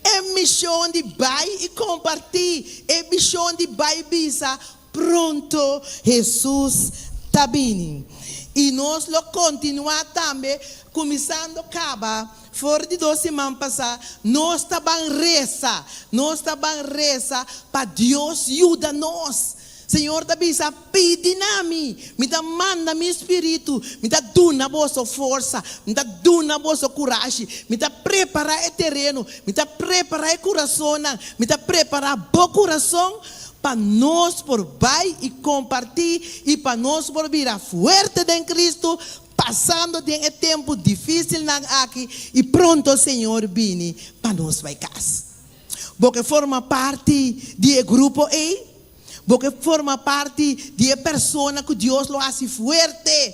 E mishon di bai i kompartí, e mishon di bai bisa Pronto Hesus ta bini. I nos lo kontinuá tambe kuminsando kaba for di dos siman pasá, nos ta ban resa, nos ta ban resa pa Dios yuda nos. Señor ta bisa, Pidi na mi, mi ta manda mi spiritu, mi ta duna boso forsa, mi ta duna boso kurashi, mi ta prepará e tereno, mi ta prepará e kurasonnan, mi ta prepará bo kurason Pa nos por bai i kompartí i pa nos por bira fuerte den Kristu pasando den e tempu difísilnan aki i pronto Señor bini pa nos bai kas. Bo ke forma parti di e grupo ei? Bo ke forma parti di e persona ku Dios lo hasi fuerte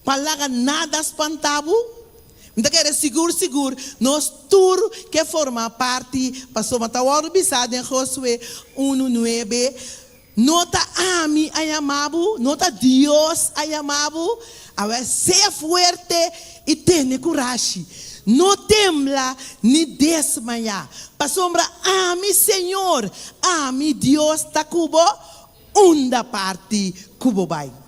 Pa laga nada spanta bo. Mi ta kere sigur sigur nos tur ke forma parti pasobra ta wòrdu bisá den Josué unu nuebe, No ta ami a yama bo, no ta Dios a yama bo, awor sea fuerte i tene kurashi, no tembla ni desmayá, pasobra ami Señor, ami Dios ta ku bo Unda parti ku bo bai.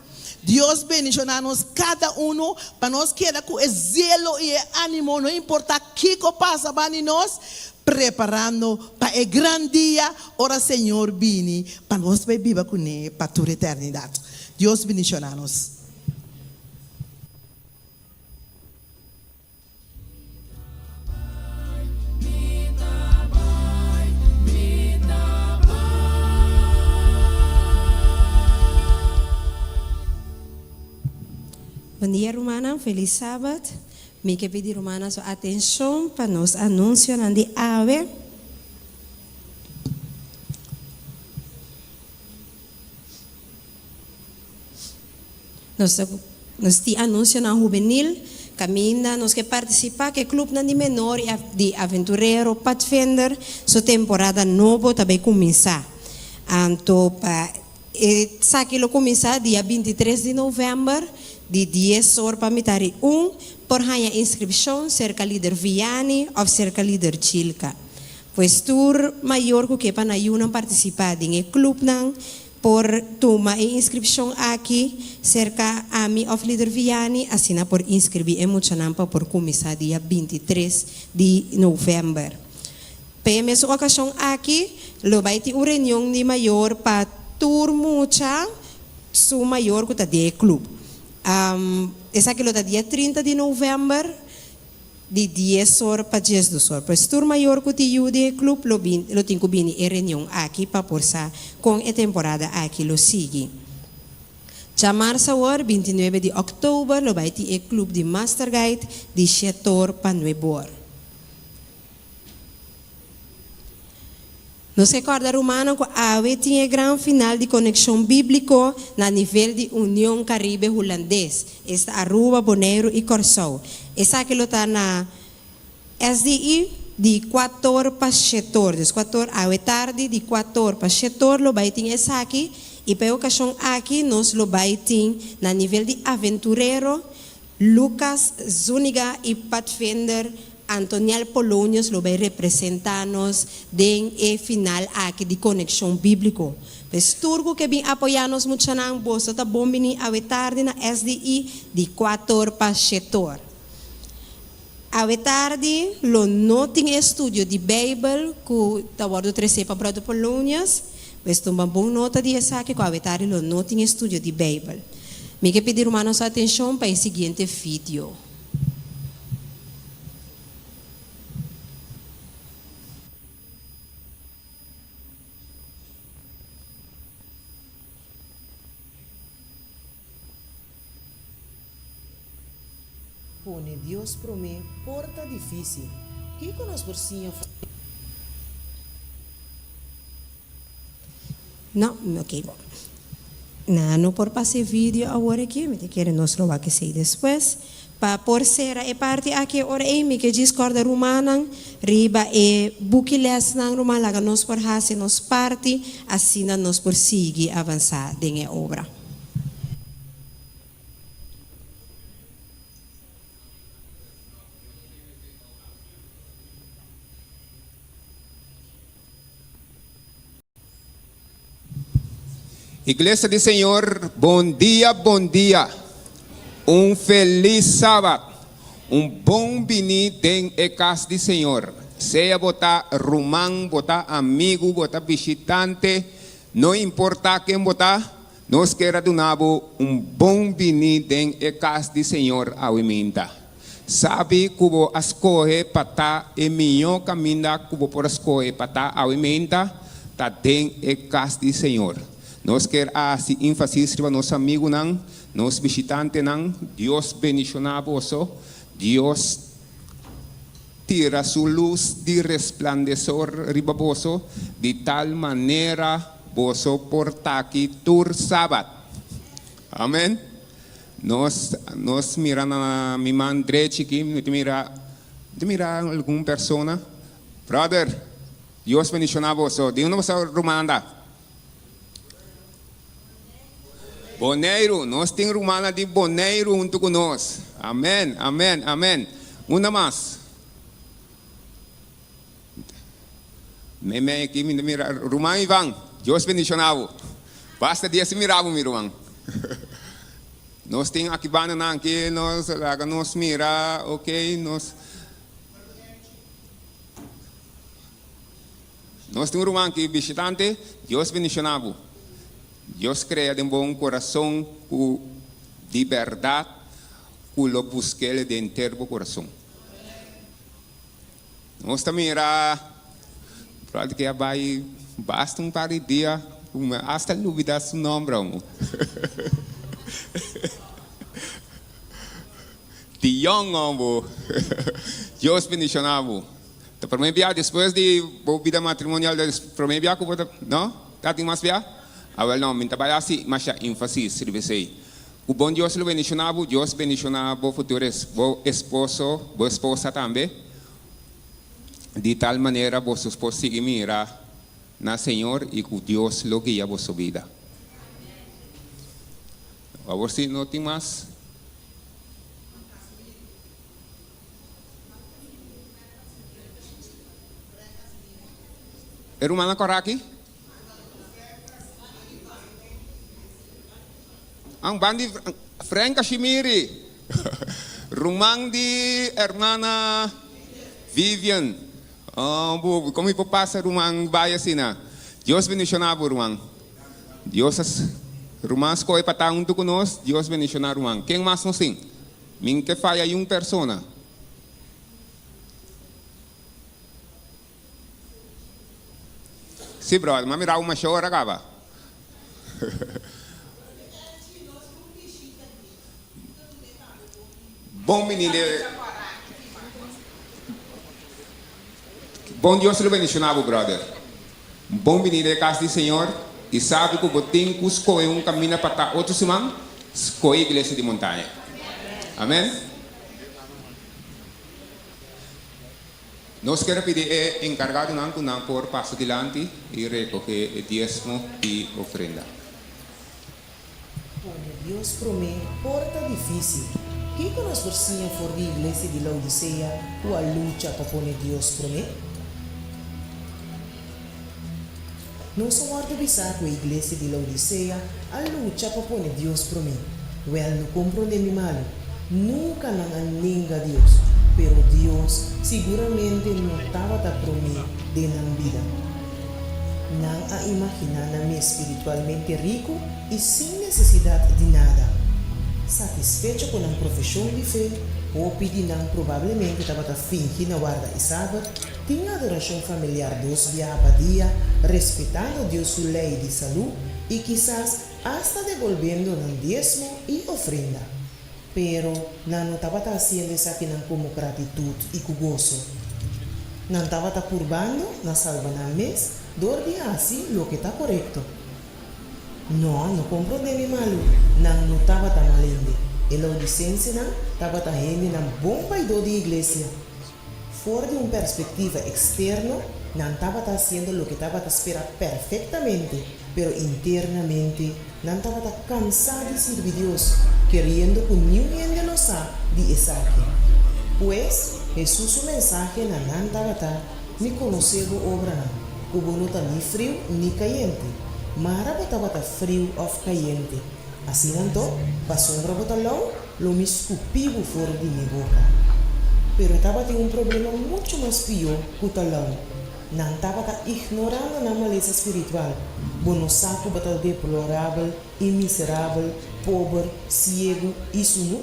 Dios bendishoná nos kada unu pa nos keda ku e zelo i e ánimo no importá kiko pasa bani nos, preparando pa e gran dia ora Señor bini pa nos bai biba kuné pa tur eternidat. Dios bendishoná nos. Bon dia rumannan, felis sabat. Mi ke pidi rumannan su atenshon pa nos anunsionan di awe. Nos ta nos tin anunsionan hubenil. Kaminda nos ke partisipá ku e klupnan di menor i di aventurero Padvinder su temporada nobo ta bai kuminsá. Anto pa esaki lo kuminsá dia 23 di novèmber di dies or pa mitar i un. Por haña inskripshon serka lider Vianney òf serka lider Chilka. Pues tur mayor ku ke pa nan yunan partisipá den e klupnan Por tuma e inskripshon aki serka ami òf Lider Vianney, asina por inskribí e muchanan pa por kuminsá dia 23 di novèmber. Pa e mesun okashon aki lo bai tin un reunion di mayor pa tur mucha su mayor ku ta den e klub. Esaki lo ta dia 30 di novèmber. Di dies or pa diesdos or. Pues tur mayor ku tin yu den e club lo bin lo tin ku bini e reunion aki pa por sa kon e temporada aki lo sigui. Djamarsa awor, 29 di òktober, lo bai tin e club di Master Guide di shet'or pa nueb'or. Nos ke kòrda rumannan ku awe tin e gran final di Konekshon Bíbliko na nivel di Union Karibe Hulandes, esta Aruba, Boneiru i Kòrsou. Esaki lo ta na SDI di kuator pa shetor, dus kuator awe tardi di kuator pa shetor lo bai tin esaki i pa e okashon aki nos lo bai tin na nivel di aventurero Lucas Zuniga i Padvinder Antoniel Polonius lo bai representá nos den e final aki di Konekshon Bíbliko. Pues tur ku ke bin apoyá nos muchanan, boso ta bon bini awe tardi na SDI di kuator pa shetor. Awe tardi lo no tin e studio di Beibel ku ta wòrdu tresé pa Bròder Polonius. Pues tuma bon nota di esaki ku awe tardi lo no tin e studio di Beibel. Mi ke pidi rumannan su atenshon pa e siguiente video. Pone Dios promé por ta difísil. Kiko nos por siña for. No, ok bon. Nan no por pasa e video awor aki, mi ta kere nos lo wak esei despues. Pa por sera e parti aki e ora ei, mi ke djis kòrda rumannan riba e buki lèsnan ruman laga nos por hasi nos parti, asina nos por sigui avansá den e obra. Iglesia di Señor, bon dia, bon dia. Un felis Sabat. Un bon bini den e kas di Señor. Sea bo ta ruman, bo ta amigu, bo ta bishitante, no importa ken bo ta, nos kier a duna bo un bon bini den e kas di Señor awe minta. Sabi ku bo a skohe pa ta e mihó kaminda ku bo por a skohe pa ta awe meinta ta den e kas di Señor. Nos kier a hasi ínfasis riba nos amigunan, nos bishitantenan. Dios bendishoná boso. Dios tira su lus di resplandesor riba boso di tal manera boso por ta aki tur Sabat. Amen. Nos nos mira na mi man drechi aki, mi ta mira mi ta mira algun persona. Brother, Dios bendiciona boso. Di unda boso ruman ta? Boneiru. Nos tin rumannan di Boneiru huntu cu nos. Amen, amen, amen. Unda mas? Meimei aki mi ta mira ruman Ivan. Dios bendiciona bo. Basta dia sin mira bo mi ruman. Nos tin aki bandanan aki nos laga nos mira ok nos Nos tin un ruman aki bishitante Dios bendiciona bo. Dios crea den bo un corazon cu di berdad cu lo busquele den henter bo corazon. Nos ta mira brother ke a bai basta un par di dia ku mi hasta lubida su nomber aun. Dion hombo. Dios bendiciona bo. Ta prome bia despues di bo bida matrimonial ta prome bia ku bo ta no? Ta tin mas bia? Awel no, mi ta bai hasi masha enfasis riba esei. Ku bon Dios lo bendishoná bo, Dios bendishoná bo futuro bo esposo, bo esposa tambe, di tal manera boso por sigui mira na Señor i ku Dios lo guia boso bida. Awor si no tin mas. E rumannan kòrda aki? An ban di Frank Ashimiri, ruman di hermana Vivian. Oh, bu, kon mi por pasa ruman bai asina? Dios bendiciona bo, ruman. Dios a ruman scoge pa ta hunto cu nos. Dios bendiciona ruman. Ken mas nos tin? Min ke faya yun persona. Sí, brother, m'a mira bo masha ora caba. Bon bini de Bon Dios lo bendiciona bo, brother. Bon bini de cas di Señor y sabi cu bo tin cu scoge un camina pa ta otro siman, scoge Iglesia di Montaña. Amen. Nos kier a pidi e enkargadonan ku nan por pasa dilanti i rekohé e diesmo i ofrenda. Pone Dios promé por ta difísil. Kiko nos por siña for di iglesia di Laodisea ku a lucha pa pone Dios promé? Nos a wòrdu bisá ku e iglesia di Laodisea a lucha pa pone Dios promé. Wèl, no komprondé mi malu. Nunka nan a nenga Dios, pero Dios siguramente no tabata promé den nan bida. Nan a imaginá nan mes spiritualmente riku i sin nesesidat di nada. Satisfecho ku nan profeshon di fe, hopi di nan probablemente tabata fingi na warda e Sabat, Tin adorashon familiar dos biaha pa dia, respetando Dios su lei di salú i kisas asta debolbendo nan diesmo i ofrenda. Pero nan no tabata hasiendo esakinan komo gratitut i ku goso. Nan tabata purbando na salba nan mes dor di hasi loke ta korekto. No, no komprondé mi malu, nan no tabata mal hende. E laodisensenan tabata hendenan bon baidó di iglesia. For di un perspektiva eksterno, nan tabata hasiendo loke tabata spera perfektamente, pero internamente nan tabata kansá di sirbi Dios, keriendo ku niun hende lo sa di esaki. Pues, Hesus su mensahe na nan tabata, Mi konosé bo obranan, ku bo no ta ni friu ni kayente. Mara bo tabata friu òf kayente. Asina anto, pasobra bo ta lou, Lo mi skupí bo for di mi boka. Pero tabatin un problema muchu mas pió ku ta lou. Nan tabata ignorando nan malesa spiritual. Bo no sa ku bo ta deplorabel i miserabel, pober, siegu i sunú?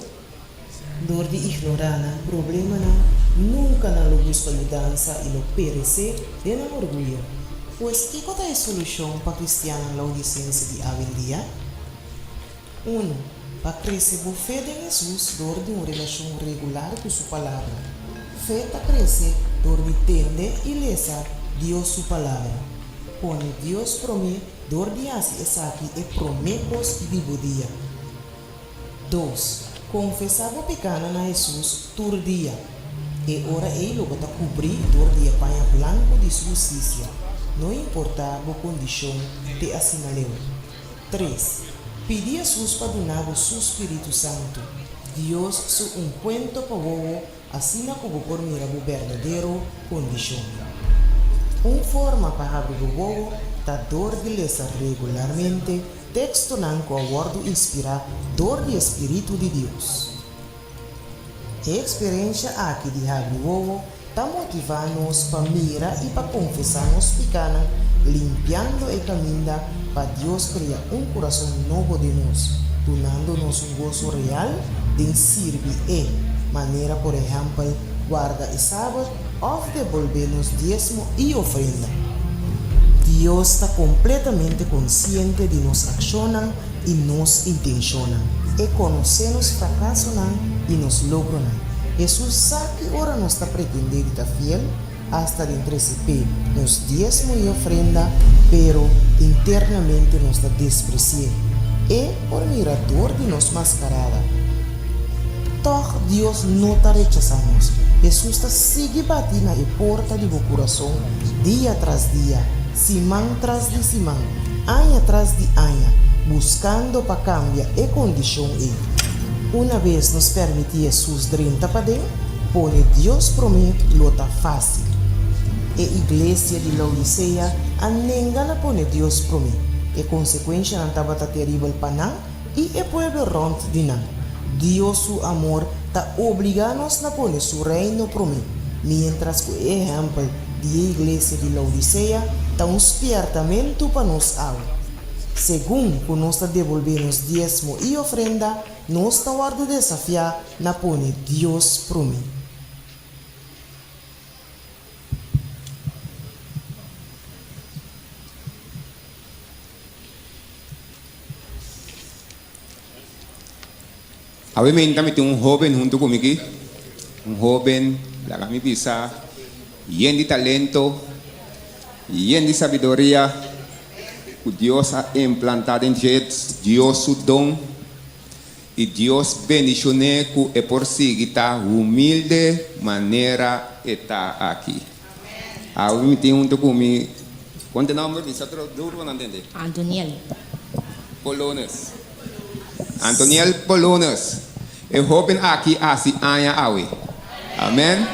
Dor di ignorá nan problemanan, nunka nan lo buska yudansa i lo peresé den nan orguyo. Pues kiko ta e solushon pa kristiannan laodisense di awendia? Unu, pa krese bo fe den Hesus dor di un relashon regular ku Su Palabra. Fe ta krese dor di tende i lesa Dios su Palabra. Pone Dios promé dor di hasi esaki e promé kos di bo dia. Dos, konfesá bo pikánan na Hesus tur dia. E ora ei lo bo ta kubrí dor di e paña blanku di Su hustisia, no importá bo kondishon te asina leu. Tres, Pidi Hesus pa duna bo su spiritu santu, Dios su unkuento pa wowo asina ku bo por mira bo berdadero kondishon. Un forma pa habri bo wowo ta dor di lesa regularmente tekstonan ku a wòrdu inspirá dor di e spiritu di Dios. E eksperensha aki di habri wowo ta motivá nos pa mira i pa konfesá nos pikánan, limpiando e kaminda pa Dios krea un kurason nobo den nos, dunando nos un goso real den sirbi E, manera por ehèmpel warda e Sabat òf debolbé nos diesmo i ofrenda. Dios ta kompletamente konsiente di nos akshonnan i nos intenshonnan. E konosé nos frakasonan i nos logronan. Hesus sa ki ora nos ta pretendé di ta fiel, asta den trese p'e nos diesmo i ofrenda, pero internamente nos ta despresi'é. E por mira dor di nos maskarada. Tòg Dios no ta rechasá nos. Hesus ta sigui bati na e porta di bo kurason dia tras dia, siman tras di siman, aña tras di aña, buskando pa kambia e kondishon ei. Una bes nos permití Hesus drenta paden, pone Dios promé lo ta fásil. E iglesia di Laodisea a nenga na pone Dios promé. E konsekuenshanan tabata teribel pa nan i e pueblo rònt di nan. Dios su amor ta obligá nos na pone su Reino promé, miéntras ku e ehèmpel di e iglesia di Laodisea ta un spièrtamentu pa nos awe. Segun ku nos ta debolbé nos diesmo i ofrenda, nos ta wòrdu desafiá na pone Dios promé. Awe menta mi tin un hoben hunto ku mi aki, un hoben laga mi bisa yen di talento, yen di sabiduria ku Dios a implanta den dje, Dios su don i Dios bendishon'é ku e por sigui ta humilde manera e ta aki. Awe mi tin hunto ku mi, kon ta e nomber? Bisa otro duro pa nan tende. Antoniel. Polones. Antoniel Polones. E hoben aki hasi aña awe. Amen.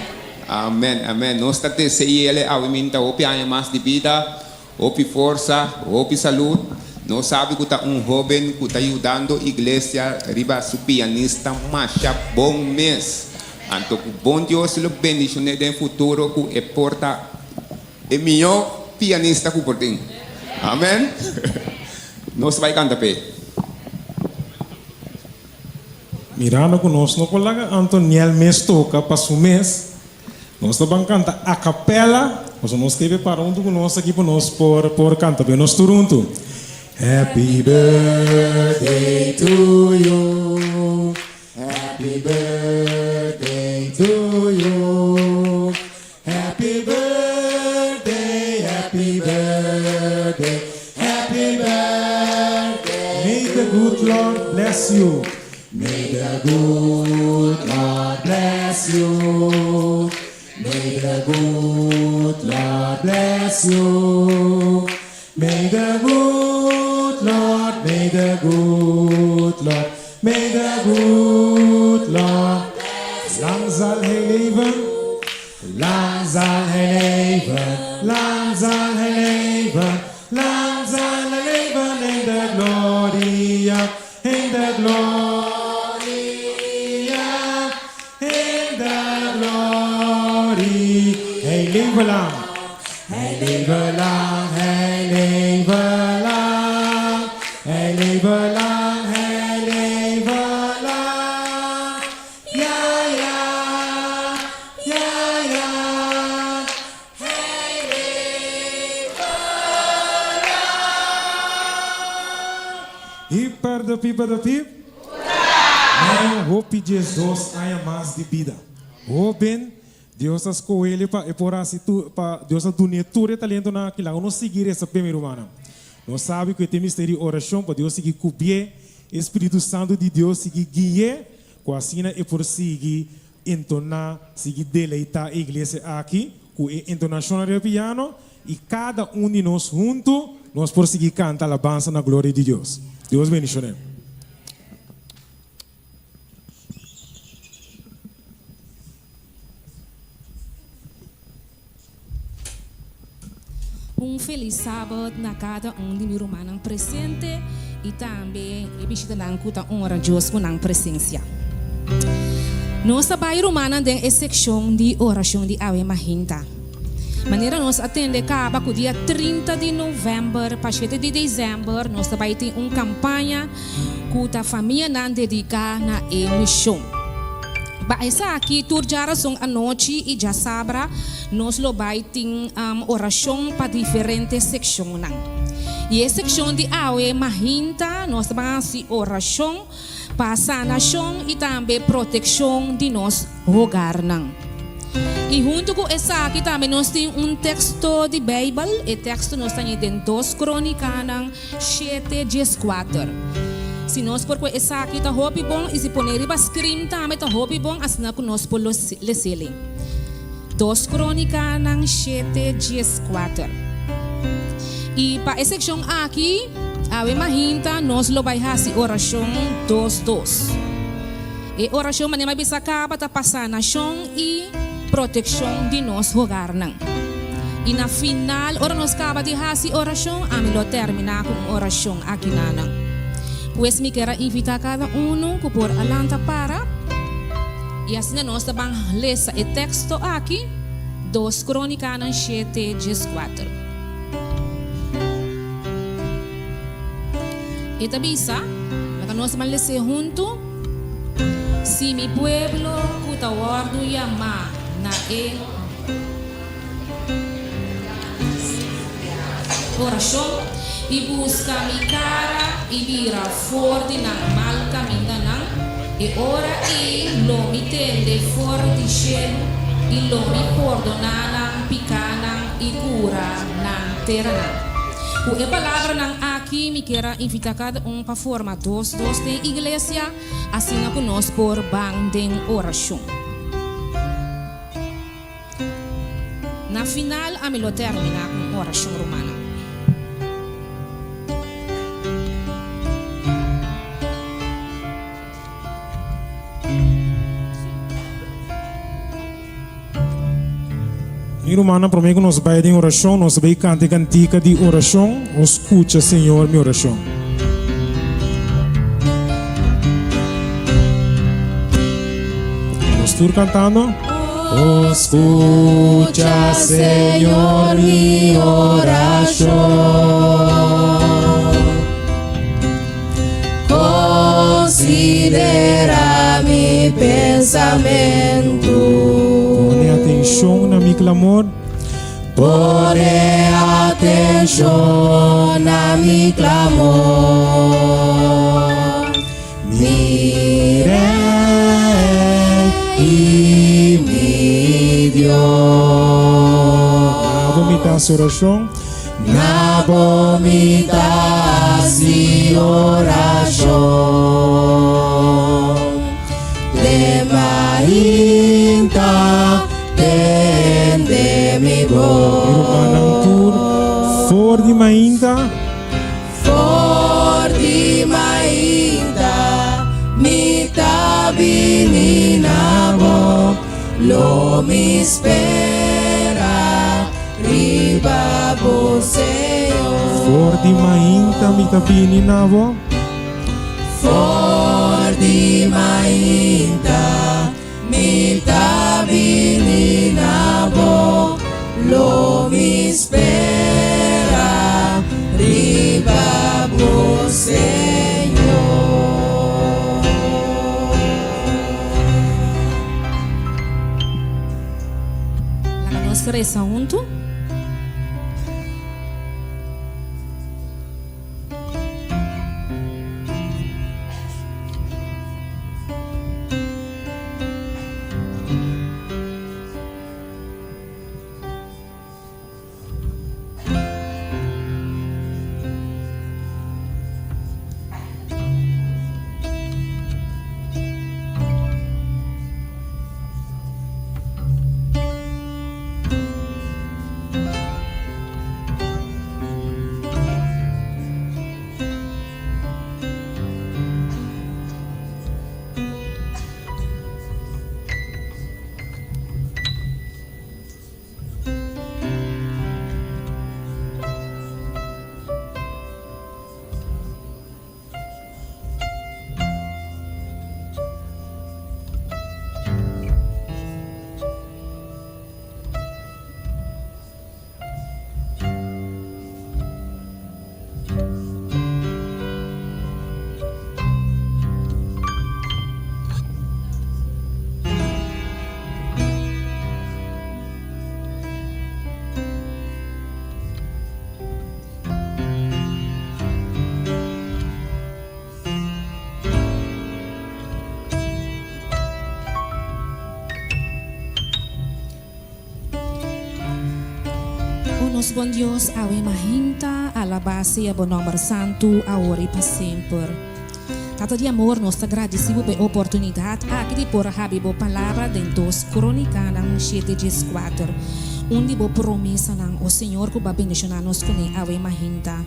Amen, amen. Nos ta dese'ele awe minta hopi aña mas di bida, hopi forsa, hopi salud. Nos sabi ku ta un hoben ku ta yudando iglesia riba su pianista masha bon mes. Anto ku bon Dios lo bendishon'é den futuro ku e por ta e mihó pianista ku por tin. Amen. Nos bai kanta p'e. Mirando ku nos no por laga Antoniel mes toka pa su mes, nos ta ban kanta a capella, pasobra nos ke prepara huntu ku nos aki pa nos por por kanta ben nos tur huntu. Happy birthday to you, happy birthday to you, happy birthday, happy birthday, happy birthday. May the good Lord bless you. May the good Lord bless you. May the good Lord bless you. May the good Lord, may the good Lord, may the good Lord. Lang zal hij leven, lang zal hij leven, lang zal hij leven, lang zal hij leven in de gloria, in de gloria, in de glorie. Hij leve lang, hij leve lang, hij leve lang, hij leve lang, hij leve lang. Ja, ja, ja, ja, hij leve lang. Hiper de piper de piep. Neo hopi 12 aña mas di bida. Hoben, Dios a skohe pa e por hasi tur, pa Dios a dun'é tur e talentonan aki. Laga nos sigui resa p'e, mi rumannan. Nos sabi ku e tin mester di orashon pa Dios sigui kubié, e Spiritu Santu di Dios sigui gui'é, ku asina e por sigui entoná, sigui deleitá e iglesia aki ku e entonashonnan riba piano, i kada un di nos huntu nos por sigui kanta alabansa na gloria di Dios. Dios bendishoné. Un felis Sabat na kada un di mi rumannan presente i tambe e bishitanan ku ta honra Dios ku nan presensia. Nos ta bai rumannan den e sekshon di orashon di awe mahinta. Manera nos a tende kaba ku dia 30 di novèmber pa shete di desèmber nos ta bai tin un kampaña ku ta famianan dediká na e mishon. Pa esaki tur djarason anochi i djasabra nos lo bai tin orashon pa diferente sekshonnan. I e sekshon di awe mahinta nos ta ban hasi orashon pa sanashon i tambe protekshon di nos hogarnan. I huntu ku esaki tambe nos tin un teksto di Beibel, e teksto nos ta haña den Dos Kronikanan shete dieskuater. Si nos por kue esaki ta hopi bon i si pone riba screen tambe ta hopi bon asina ku nos por lesele. Dos Krónikanan shete dieskuater. I pa e sekshon aki, awe mahinta nos lo bai hasi orashon dos dos. E orashon manera mi a bisa kaba ta pa sanashon i protekshon di nos hogarnan. I na final ora nos kaba di hasi orashon ami lo terminá ku un orashon akinanan. Pues mi ker a invitá kada unu ku por a lanta para i asina nos ta ban lesa e teksto aki, Dos Krónikanan shete dieskuater. E ta bisa, Laga nos ban les'é huntu. Si mi pueblo ku ta wòrdu yamá na e orashon i buska mi kara i bira for di nan mal kamindanan, e ora ei lo mi tende for di shelu i lo mi pordoná nan pikánan i kura nan teranan. Ku e palabranan aki mi kier a invitá kada un pa forma dos dos den iglesia, asina ku nos por ban den orashon. Na final ami lo terminá ku un orashon rumana. Mi rumannan, promé ku nos bai den orashon, nos ta bai kanta e kantika di orashon, O skucha, Señor, mi orashon. Nos tur kantando. O skucha, Señor, mi orashon. Considera mi pensamentu. Pone atenshon na mi clamor. Pone atenshon na mi clamor. Mi Rey i mi Dios. Na bo mi ta hasi orashon. Na bo mi ta hasi orashon Den mainta tende mi bos. Mi rumannan tur for di mainta. For di mainta mi ta bini na bo, lo mi spera. Riba bo Señor. For di mainta mi ta bini na bo. For di mainta mi ta bini na bo, lo mi spera riba bo Señor. Laga nos resa huntu. O nos bon Dios, awe mahinta, alabá sea bo nòmber santu, awor i pa semper. Tata di amor, nos ta gradisí bo pa e oportunidat aki di por a habi bo palabra den Dos Krónikanan shete dieskuater, un di bo promesanan, o Señor, ku bo a bendishoná nos kuné awe mahinta.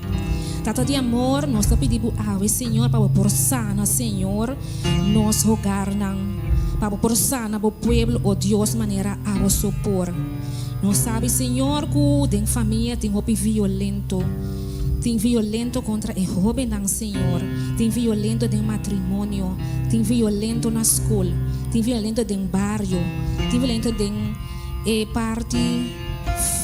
Tata di amor, nos ta pidi bo awe, Señor, pa bo por sana, Señor, nos hogarnan, pa bo por sana bo pueblo, o Dios, manera abo so por. Nos sabi, Señor, ku den famia tin hopi violento. Tin violento kontra e hóbennan, Señor. Tin violento den matrimonio. Tin violento na skol. Tin violento den bario. Tin violento den e parti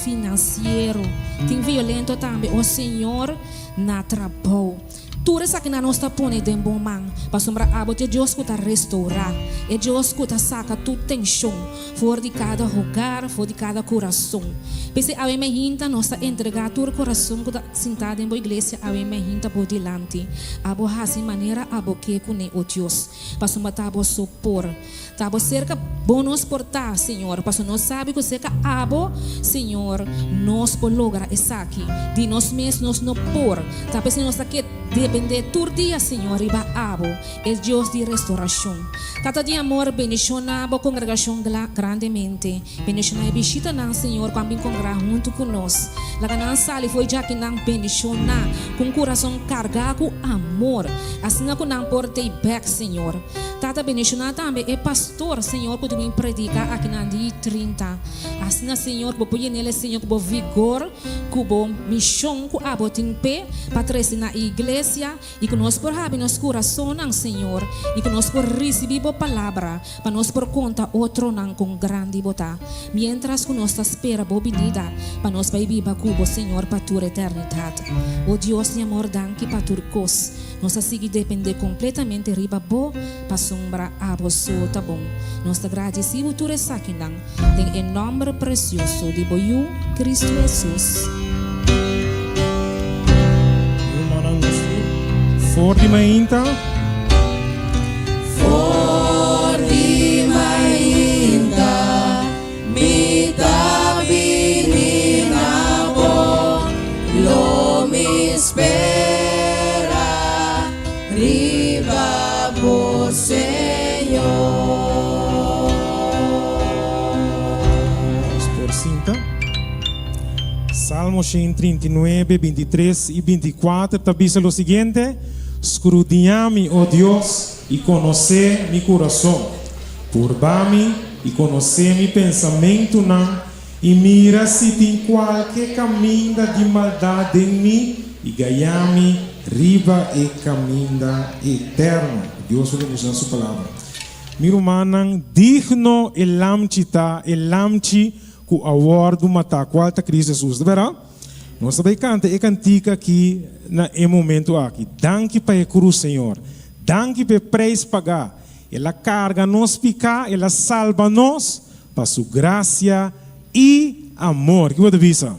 finansiero. Tin violento tambe, o Señor, na trabou. Tur esakinan nos ta pone den bo man, pasobra abo ta e Dios ku ta restourá, e Dios ku ta saka tur tenshon for di kada hogar, for di kada kurason. P'esei awe mainta nos ta entregá tur kurason ku ta sintá den bo iglesia awe mainta bo dilanti. Abo hasi manera abo ke kuné, o Dios, pasobra ta bo so por. Ta bo serka bo nos por ta, Señor, pasobra nos sabi ku serka abo, Señor, nos por logra esaki. Di nos mes nos no por. Ta p'esei nos ta ke dependé tur dia, Señor, riba abo, e Dios di restorashon. Tata di amor, bendishoná bo kongregashon grandemente. Bendishoná e bishitanan, Señor, ku a bin kongregá huntu ku nos. Laga nan sali fo'i djakinan bendishoná, ku un kurason kargá ku amor, asina ku nan por tei bèk, Señor. Tata bendishoná tambe e pastor, Señor, ku ta bin prediká akinan di 30. Asina, Señor, ku bo por yen'el, Señor, ku bo vigor, ku bo mishon ku abo tin p'e pa trese na e iglesia, i ku nos por habri nos kurasonnan, Señor, i ku nos por risibí bo palabra, pa nos por konta otronan kon grandi bo ta, miéntras ku nos ta spera bo binida pa nos bai biba ku bo, Señor, pa tur eternidat. O Dios di amor, danki pa tur kos. Nos ta sigui dependé kompletamente riba bo, pasobra abo so ta bon. Nos ta gradisí bo tur esakinan, den e nòmber presioso di bo Yu, Kristu Hesus. Rumannan nos tur for di mainta. For di mainta mi ta bini na bo, lo mi spera riba bo, Señor. Nos por sinta. Salmo 139, 23 i 24 ta bisa lo siguiente, Skrudiñá mi, o Dios, i konosé mi kurason. Purba mi i konosé mi pensamentunan, i mira si tin kualke kaminda di maldat den mi, i gaiá mi riba e kaminda eterno. Dios lo bendishoná su palabra. Mi rumannan, digno e lamchi ta, e lamchi ku a wòrdu matá, kual ta Cristo Jesus. Ta bèrdat? Nos ta bai kanta e kantika aki na e momentu aki. Danki pa e krus, Señor. Danki pa e preis pagá. El a karga nos piká, El a salba nos pa Su grasia i amor. Ki bo ta bisa?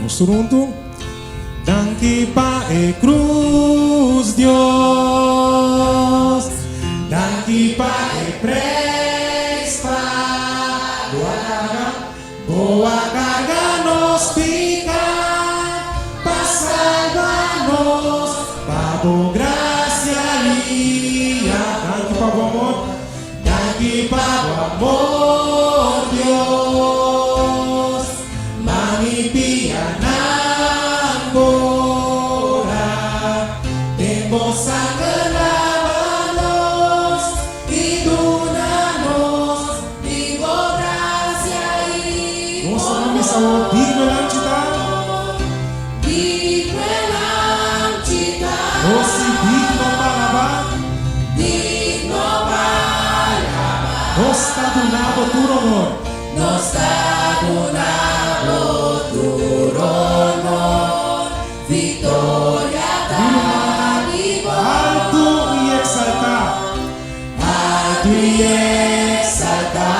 Nos tur huntu. Danki pa e krus, Dios. Danki pa e preis pa bo a karga. Bo a karga nos piká pa salba nos, pa bo grasia i Danki pa bo amor, danki pa bo amor, Dios. Mami pianan bora den bo sanger laba nos i duna nos di bo gracia i Nos ta cuminsa awor digno e lamchi ta. Digno e lamchi ta. Nos si digno pa laba. Digno pa laba. Nos ta duna bo tur honor. Nos ta duna bo tur honor, Victoria ta di bo. Altu i exaltá. Altu i exaltá.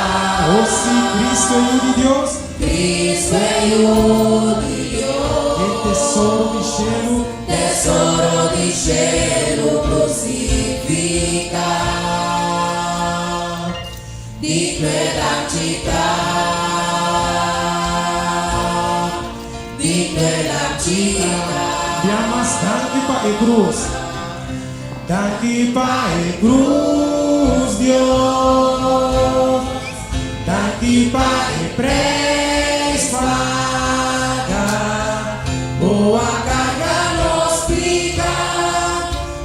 O si, Cristo e Yu di Dios. Cristo e Yu di Dios. Hende. Tesoro di shelu. Tesoro di shelu krusifiká. Digno e lamchi ta. Digno e lamchi ta. Bia mas danki pa e krus. Danki pa e krus, Dios. Danki pa e preis paga. Bo a karga nos pika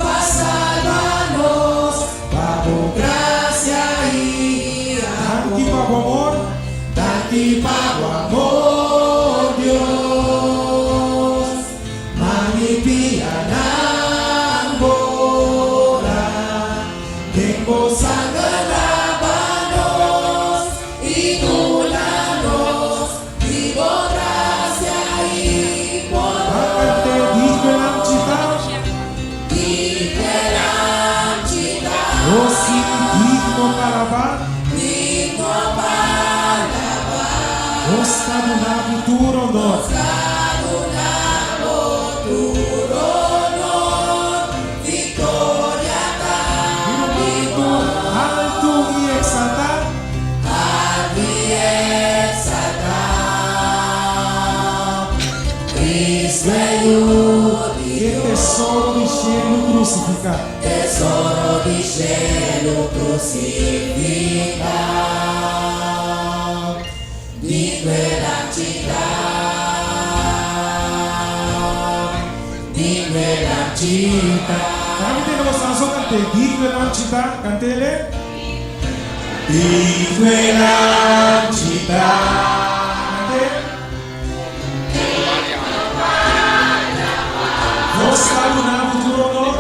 pa salba nos. Pa bo grasia i amor. Danki pa bo amor. Danki pa bo amor, Dios. Ma mi pianan bora. Den bo sanger laba nos i duna nos di bo grasia i pordon. Cant'é Digno e Lamchi ta. Digno e Lamchi ta. Oh sí, digno pa alabá. Digno pa alabá. Nos ta duna bo tur honor. Nos ta duna bo tur honor. Victoria ta di bo. Altu i exaltá. Altu i exaltá. Cristo e Yu di E Dios. tesoro di shelu krusifiká. Tesoro di shelu krusifiká. Digno e Lamchi ta. Digno e Lamchi ta. Tambe tene bo sa so kant'é Digno e Lamchi ta, kant'ele. Digno e Lamchi ta, kant'é. Nos ta duna bo tur honor.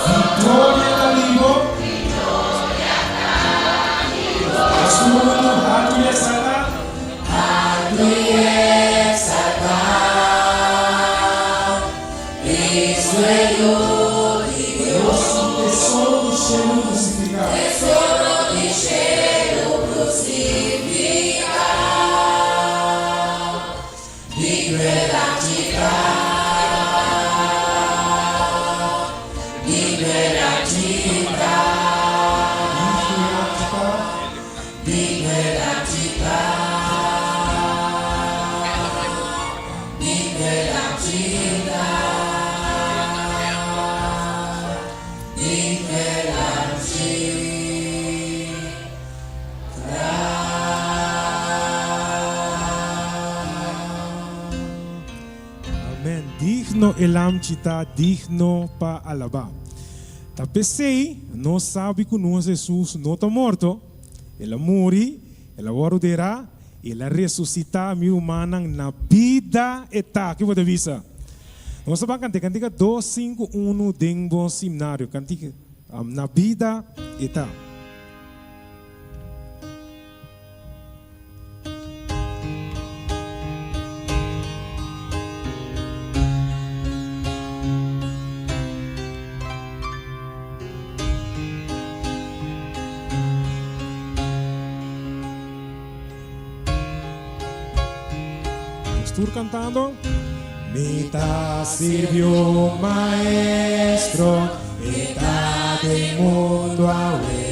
Victoria ta di bo. Nos tur huntu haltu i exaltá. Haltu i exaltá. Cristo e Yu di Dios. Tesoro di shelu krusifiká. Tesoro di shelu krusifiká. Digno e Lamchi ta. Digno e Lamchi ta. Digno e Lamchi ta. Digno e Lamchi ta. Digno e Lamchi ta. Amen. Digno e Lamchi ta, digno pa alabá. Ta p'esei nos sabi ku nos Hesus no ta morto, El a muri, El a wòrdu derá, i El a resusitá, mi rumannan, na bida e ta. Ki bo ta bisa? Nos ta ban kant'é kantika dos, sinku, unu den bo simnario. Kantika, Na bida e ta. Nos tur cantando. Mi ta sirbi un maestro, e ta den mundo awe.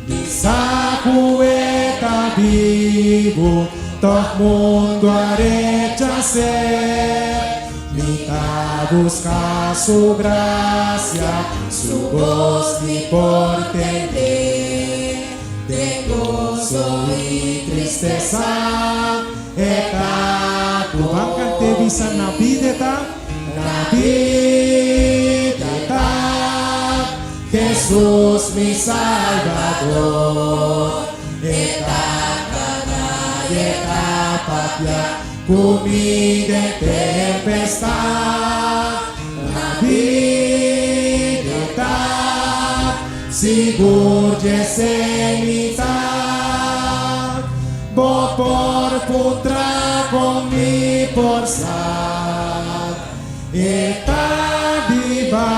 Mi sa ku e ta bibu, tòg mundu a rechas'é. Mi ta buska su grasia, su bos mi por tende. Den goso i tristesa, e ta ku Ban kant'é bisa na bida e ta, na bida e ta. Hesus mi Salbador, E ta kana i E ta papia ku mi den tempestad. Na bida E ta, sigur djesei mi ta. Bo por puntra kon mi por sa. E ta biba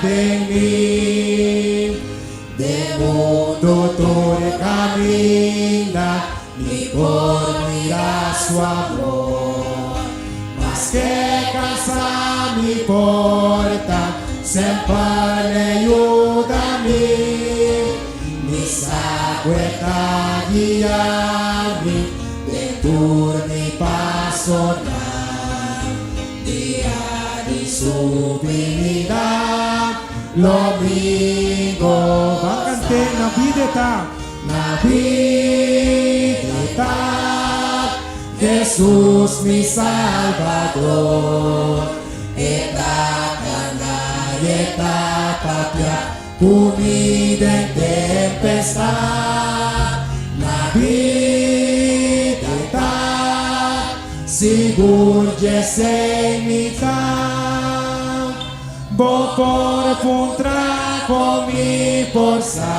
den mi. Den mundo tur e caminda mi por mira. su amor. Maske kansa mi por ta, semper l'e yuda mi. Mi sa ku e ta guia mi den tur mi pasonan. Dia di su binida lo mi gosa. Ban kant'é, Na bida e ta. Na bida e ta, Jesus mi Salbador. E ta kana i e ta papia ku mi den tempestat. Na bida e ta, sigur djesei mi ta. Bo por puntra kon mi por sa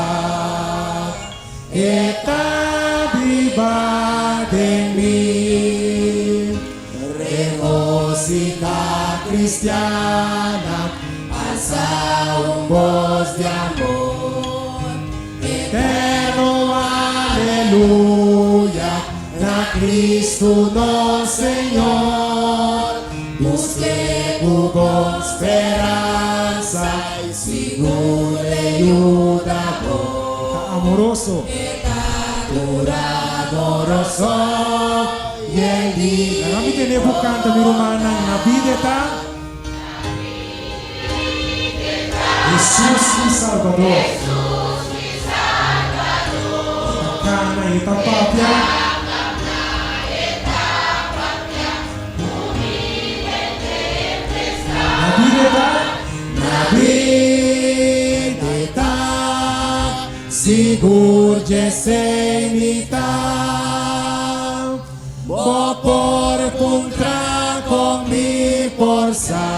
e ta biba den mi. Regosihá kristiannan, alsa un bos di amor. Eterno aleluya na Cristo nos Señor. Busk'é ku bon speransa i sigur e yuda bo. E ta amoroso. E ta tur amoroso yen di. Laga mi tene bo kanta mi rumannan na bida e ta. Hesus mi Salbador. E ta kana i e ta papia. Na bida e ta. Na bida e ta. Sigur djesei mi ta. Bo por puntra con mi por sa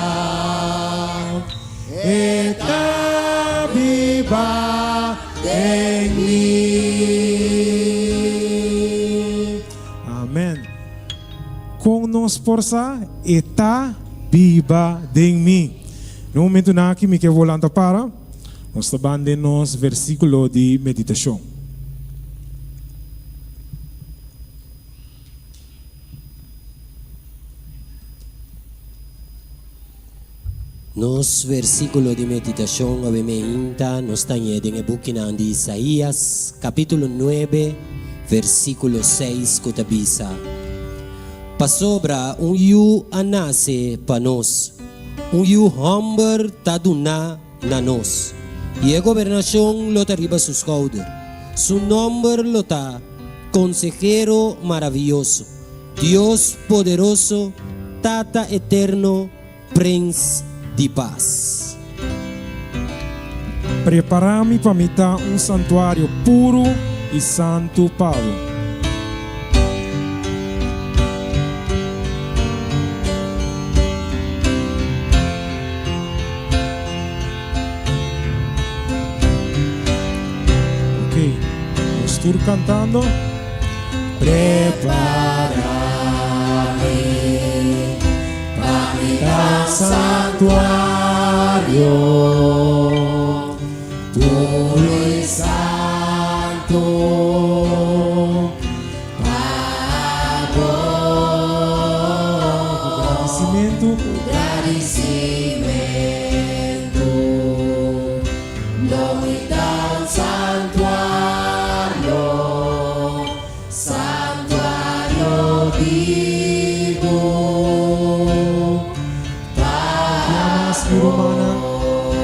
e ta biba den mi. Amen. Con nos por sa e ta biba den mi? Na e momentunan aki mi ke volanta para, nos ta ban den nos versiculo di meditacion. Nos versíkulo di meditashon awe meinta nos ta hañ'é den e bukinan di Isaías, kapítulo nuebe, versíkulo seis ku ta bisa, Pasobra un yu a nase pa nos, un yu hòmber ta duná na nos, i e gobernashon lo ta riba su skouder. Su nòmber lo ta Konsehero Maravioso, Dios Poderoso, Tata Eterno, Prens di Pas. Prepará mi pa mi ta un santuario puru i santu pa bo. Ok, nos tur cantando. Prepara mi pa mi ta santuario puro y santo pa bo. Ku gradisimentu. Ku gradisimentu lo mi ta un santuario, santuario bibu pa Bia mas mi rumannan,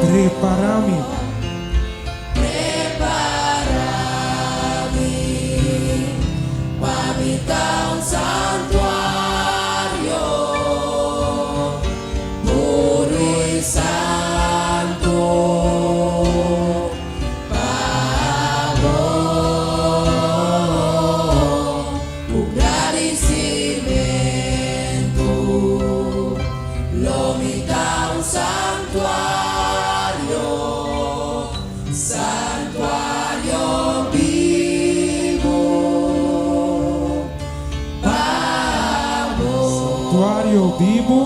prepara mi. Prepara mi pa mi ta un santuario puru i santu pa bo. Ku gradisimentu lo mi ta un santuario, santuario bibu pa bo. Santuario bibu.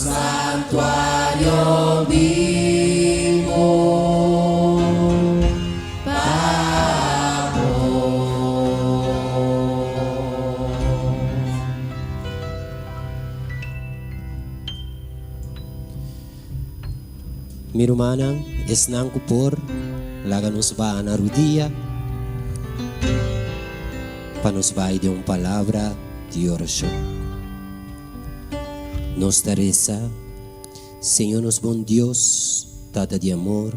Santuario bibu pa bo. Mi rumannan, esnan ku por, laga nos baha na rudia pa nos bai den un palabra di orashon. Nos ta resa, Señor nos bon Dios, Tata di amor,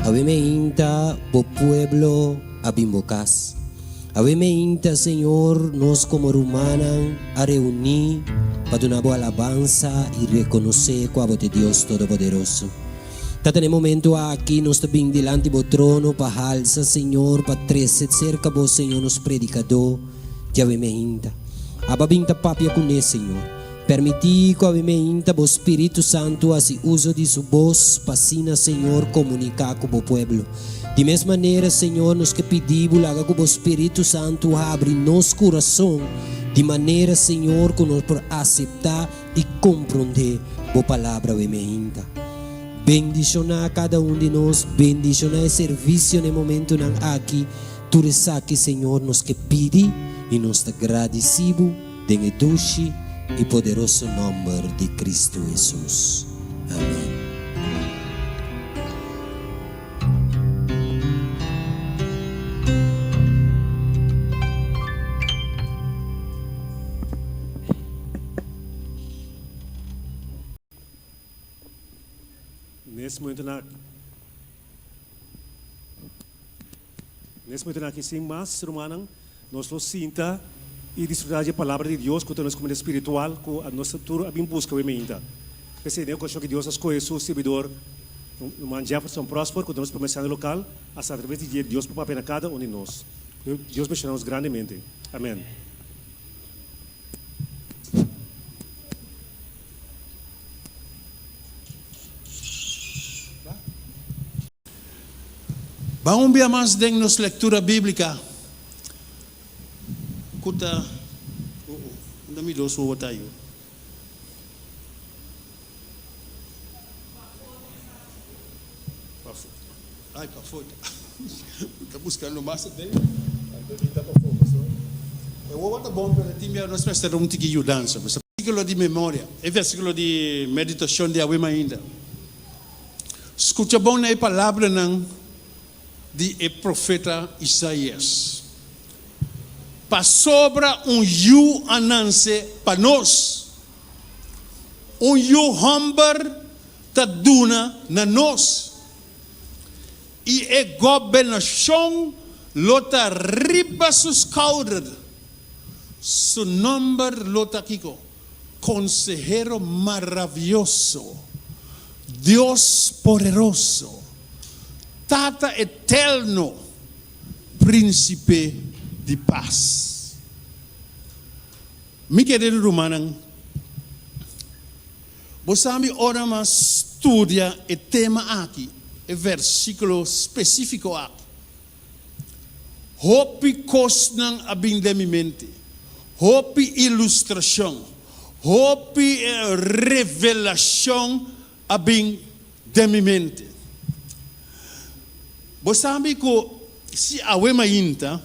awe meinta bo pueblo a bin bo kas. Awe meinta, Señor, nos komo rumannan a reuní pa duna bo alabansa i rekonosé ku abo ta e Dios Todopoderoso. Tata, na e momento aki nos ta bin dilanti bo trono pa halsa, Señor, pa trese serka bo, Señor, nos predikadó di awe meinta. Abo a bin ta papia kuné, Señor. Permití ku awe meinta bo Spiritu Santu hasi uso di su bos pa asina, Señor, komuniká ku bo pueblo. Di mes manera, Señor, nos ke pidi bo laga ku bo Spiritu Santu habri nos kurason di manera, Señor, ku nos por aseptá i komprondé bo Palabra awe meinta. Bendishoná kada un di nos, bendishoná e servisio na e momentunan aki. Tur esaki, Señor, nos ke pidi i nos ta gradisí bo. Den e dushi i poderoso nòmber di Kristu Hesus. Amèn. Nes momentonan Nes momentonan aki sin mas, rumannan, nos lo sinta i disfrutá dje Palabra di Dios ku ta nos kumida spiritual ku nos tur a bin buska awe mainta. P'esei den okashon ki Dios a skohe su sirbidor, ruman Jefferson Prosper, ku ta nos promesiano lokal, hasta atraves di dje Dios por papia na kada un di nos. Ku Dios benshoná nos grandemente. Amèn. Ban un bia mas den nos lectura biblica cu ta Oh oh, unda mi dos wowo ta yo? Pafo, ay pafo ta. Mi ta buscando mas aden, anto mi ta pafo pasobra e wowo ta bon pero tin bia nos mester un tiki yudansa. Versiculo di memoria, e versiculo di meditacion di awe mainta. Skucha bon na e palabranan di e profeta Isaías, Pasobra un yu a nanse pa nos, un yu hòmber ta duna na nos, i e gobernashon lo ta riba su skouder. Su nòmber lo ta kiko? Konsehero maravioso, Dios poderoso, Tata eterno, Prínsipe di pas. Mi kerido rumannan, bo sabi ora m'a studia e tema aki, e versíkulo spesífiko aki, Hopi kosnan a bin den mi mente, hopi ilustrashon, hopi revelashon a bin den mi mente. Bo sabi ku si awe mainta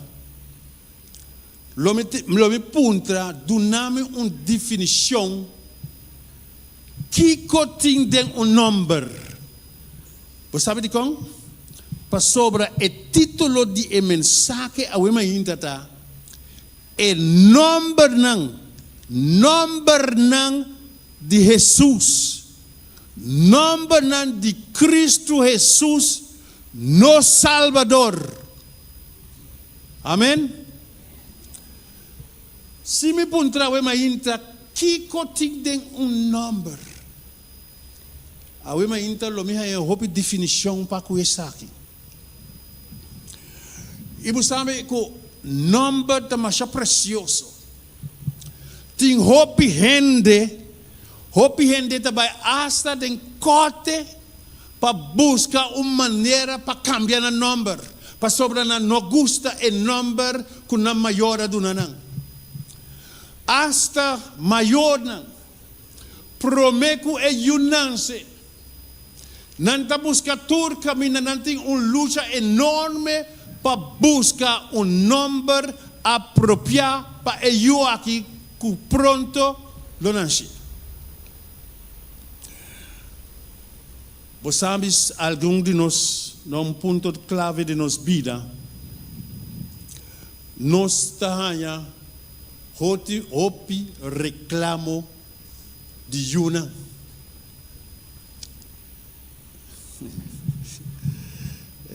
lo mi lo mi puntra duna mi un definishon kiko tin den un nòmber. Bo sabi dikon? Pasobra e título di e mensahe awe mainta ta, E nòmbernan, nòmbernan di Hesus, nòmbernan di Kristu Hesus, nos Salbador. Amen. Si mi puntra awe mainta, kiko tin den un nòmber? Awe mainta lo mi haña hopi definishon pa ku esaki. I bo sabi ku nòmber ta masha presioso. Tin hopi hende, hopi hende ta bai asta den korte pa buska un manera pa kambia nan nòmber, pasobra nan no gusta e nòmber ku nan mayor a duna nan. Asta mayornan Promé ku e yu nanse, nan ta buska tur kaminda, nan tin un lucha enorme pa buska un nòmber apropiá pa e yu aki ku pronto lo nanse. Bo sabi algun di nos na un punto clave di nos bida, nos ta haña hoti hopi reclamo di yunan.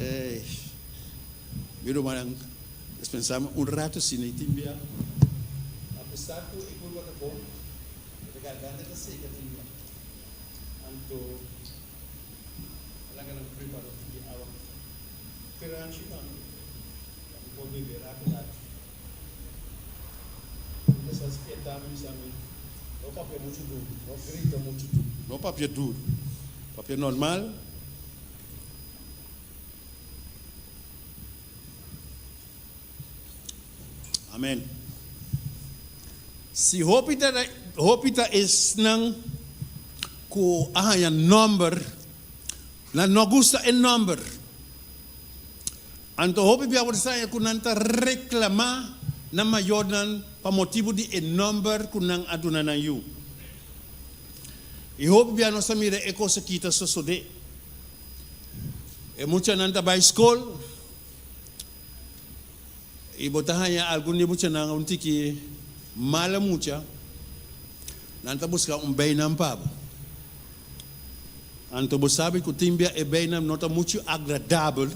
Ey, mi rumannan, dispensami un rato asina y tin bia, apesar cu e curva ta bon, e garganta ta seca tin bia. Anto a laga nan prepara un tiki awa kranchi pa mi, pa mi por bebe rato rato. Mi ta sa spietá mi bisa mi, no papia muchu duru, no grita muchu duru, no papia duru, papia normal. Amen. Si hopi ta hopi ta esnan ku a haña nòmber, nan no gusta e nòmber. Anto hopi bia bo ta saña ku nan ta reklamá nan mayornan pa motibu di e nòmber ku nan a duna nan yu. I hopi bia nos ta mira e kos aki ta sosodé. E muchanan ta bai skol. I bo ta haña algun di e muchanan un tiki mala mucha, nan ta buska un beinam pa bo. Anto bo sabi ku tin bia e beinam no ta muchu agradabel,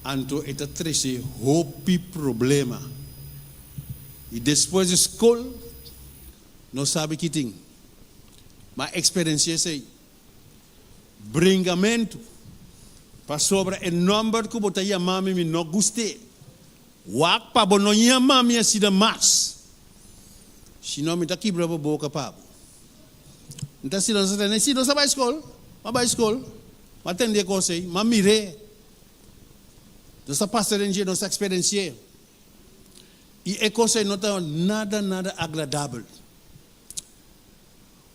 anto e ta trese hopi problema. I despues di skol no sabi ki tin. Ma eksperensia esei. Bringamentu, pasobra e nòmber ku bo ta yama mi, mi no gust'é. Wak pa bo no yama mi asina mas, sino mi ta kibra bo boka pa bo. N ta asina nos ta tende, si nos a bai skol, m'a bai skol, m'a tende e kos ei, m'a mir'é. Nos ta pasa den dje, nos ta eksperensi'é. I e kos ei no ta nada, nada agradabel.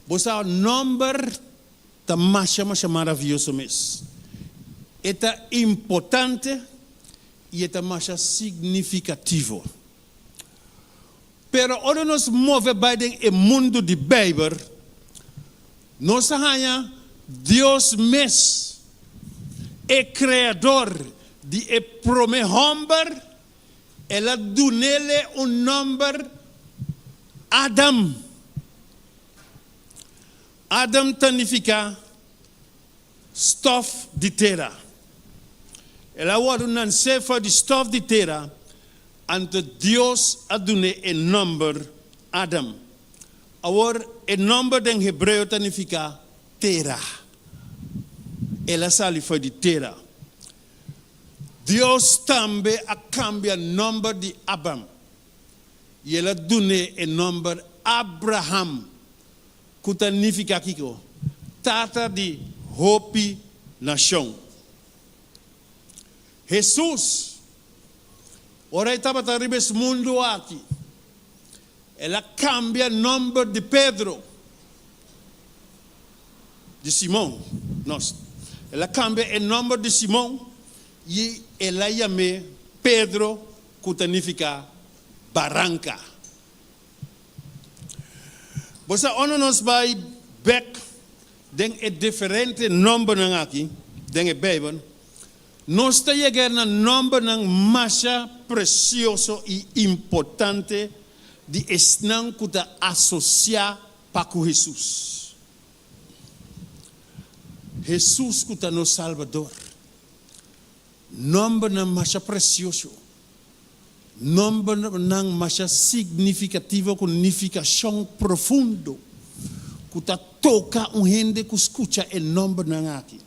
Bo sa nòmber ta masha masha maravioso mes. E ta importante i e ta masha signifikativo. Pero ora nos move bai den e mundu di Beibel, nos ta haña Dios mes, e Kreador di e promé hòmber, El a dun'ele un nòmber, Adam. Adam ta nifiká stòf di tera. El a wòrdu nansé for di stòf di tera, anto Dios a dun'é e nòmber Adam. Awor, e nòmber den hebreo ta nifiká tera. El a sali for di tera. Dios tambe a kambia nòmber di Abram, i el a dun'é e nòmber Abraham, ku ta nifiká kiko? Tata di hopi nashon. Hesus, ora e tabata riba es mundu aki, el a kambia nòmber di Pedro. Di Simon, nos. El a kambia e nòmber di Simon i el a yam'é Pedro, ku ta nifiká baranka. Bo sa unda nos bai bèk den e diferente nòmbernan aki den e Beibel, nos ta yega na nòmbernan masha presioso i importante di esnan ku ta asosiá pa ku Hesus. Hesus ku ta nos Salbador. Nòmbernan masha presioso, nòmbernan masha signifikativo ku nifikashon profundo ku ta toka un hende ku skucha e nòmbernan aki.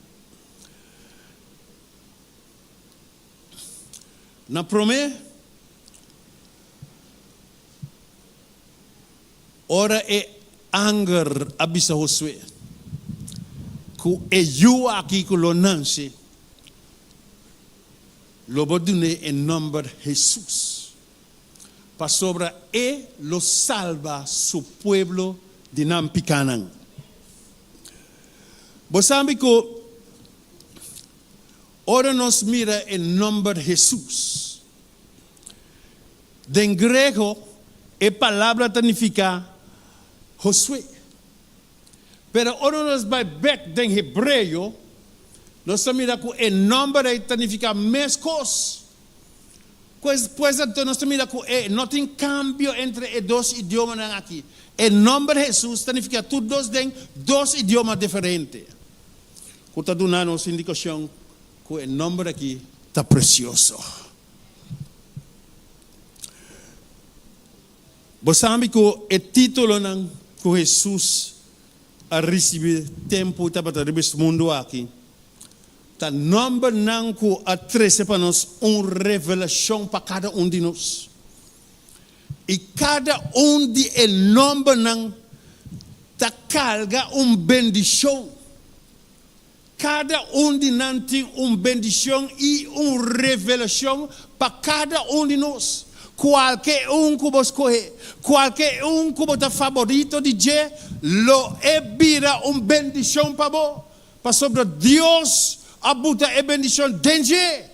Na promé. Ora e anger a bisa Josué ku e yu aki ku lo nanse, lo bo dun'é e nòmber Hesus, pasobra e lo salba su pueblo di nan pikánan. Bo sabi ku ora nos mira e nòmber Hesus, Den grego e palabra ta nifiká Josué. Pero ora nos bai bek den hebreo, nos ta mira ku e nòmber ei ta nifiká mes kos. Pues, pues anto nos ta mira ku e no tin kambio entre e dos idiomanan aki. E nòmber Hesus ta nifiká tur dos den dos idioma diferente, ku ta duna nos indikashon ku e nòmber aki ta presioso. Bo sabi ku e títulonan ku Hesus a risibí tempu e tabata riba es mundu aki ta nòmbernan ku a trese pa nos un revelashon pa kada un di nos. I kada un di e nòmbernan ta karga un bendishon. Kada un di nan tin un bendishon i un revelashon pa kada un di nos. Kualke un ku bo skohe, kualke un ku bo ta faborito di dje, lo e bira un bendishon pa bo, pasobra Dios a buta e bendishon den dje.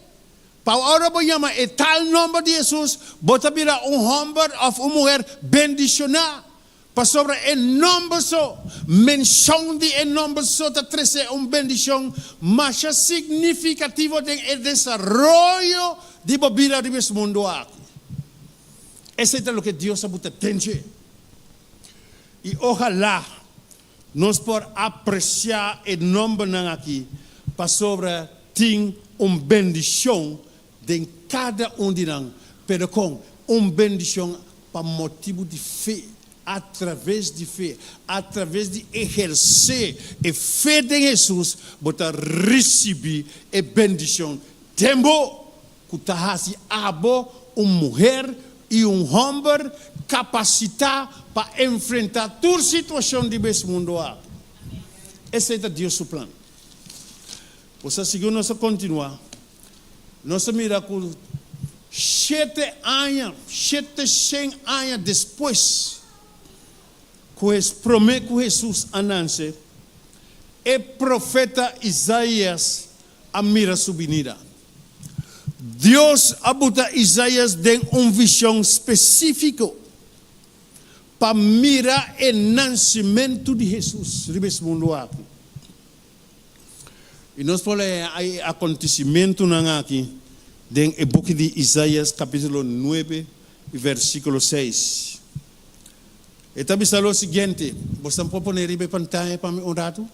Pa ora bo yama e tal nòmber di Hesus, bo ta bira un hòmber òf un muher bendishoná. Pasobra e nòmber so, menshon di e nòmber so ta trese un bendishon masha signifikativo den e desaroyo di bo bida riba es mundu aki. Esei ta loke Dios a buta den dje. I ohalá nos por apresiá e nòmbernan aki, pasobra tin un bendishon Den kada un di nan, pero kon un bendishon pa motibu di fe, atraves di fe, atraves di ehersé e fe den Hesus, bo ta risibí e bendishon den bo, ku ta hasi abo un muher i un hòmber kapasitá pa enfrentá tur situashon di bes mundu aki. Esei ta Dios su plan. Bo sa, segun nos a kontinuá, Nos ta mira ku shete aña, sheteshen aña despues ku promé ku Hesus a nanse, e profeta Isaias a mira su binida. Dios a buta Isaias den un vishon spesífiko pa mira e nansimentu di Hesus riba es mundu aki. I nos por lea e akontesimentunan aki den e buki di Isaias kapítulo nuebe i versíkulo seis. E ta bisa lo siguiente, boso por pone riba e pantaya pa mi un ratu?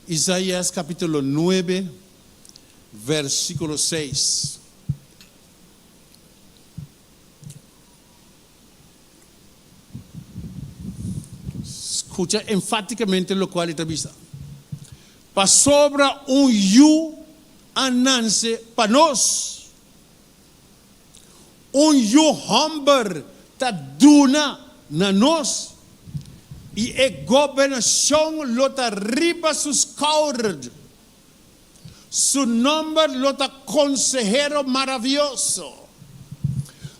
Isaias kapítulo nuebe versíkulo seis. Skucha enfátikamente lokual e ta bisa, Pasobra un yu a nanse pa nos, un yu hòmber ta duna na nos, i e gobernashon lo ta riba su skouder. Su nòmber lo ta Konsehero Maravioso,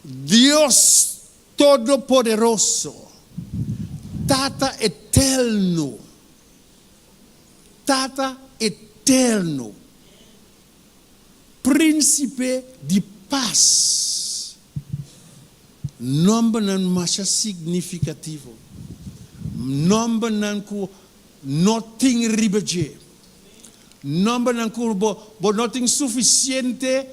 Dios Todopoderoso, Tata Eterno, Tata Eterno, Prínsipe di Pas. Nòmbernan masha signifikativo, nòmbernan ku no tin riba dje. Nòmbernan ku bo bo no tin sufisiente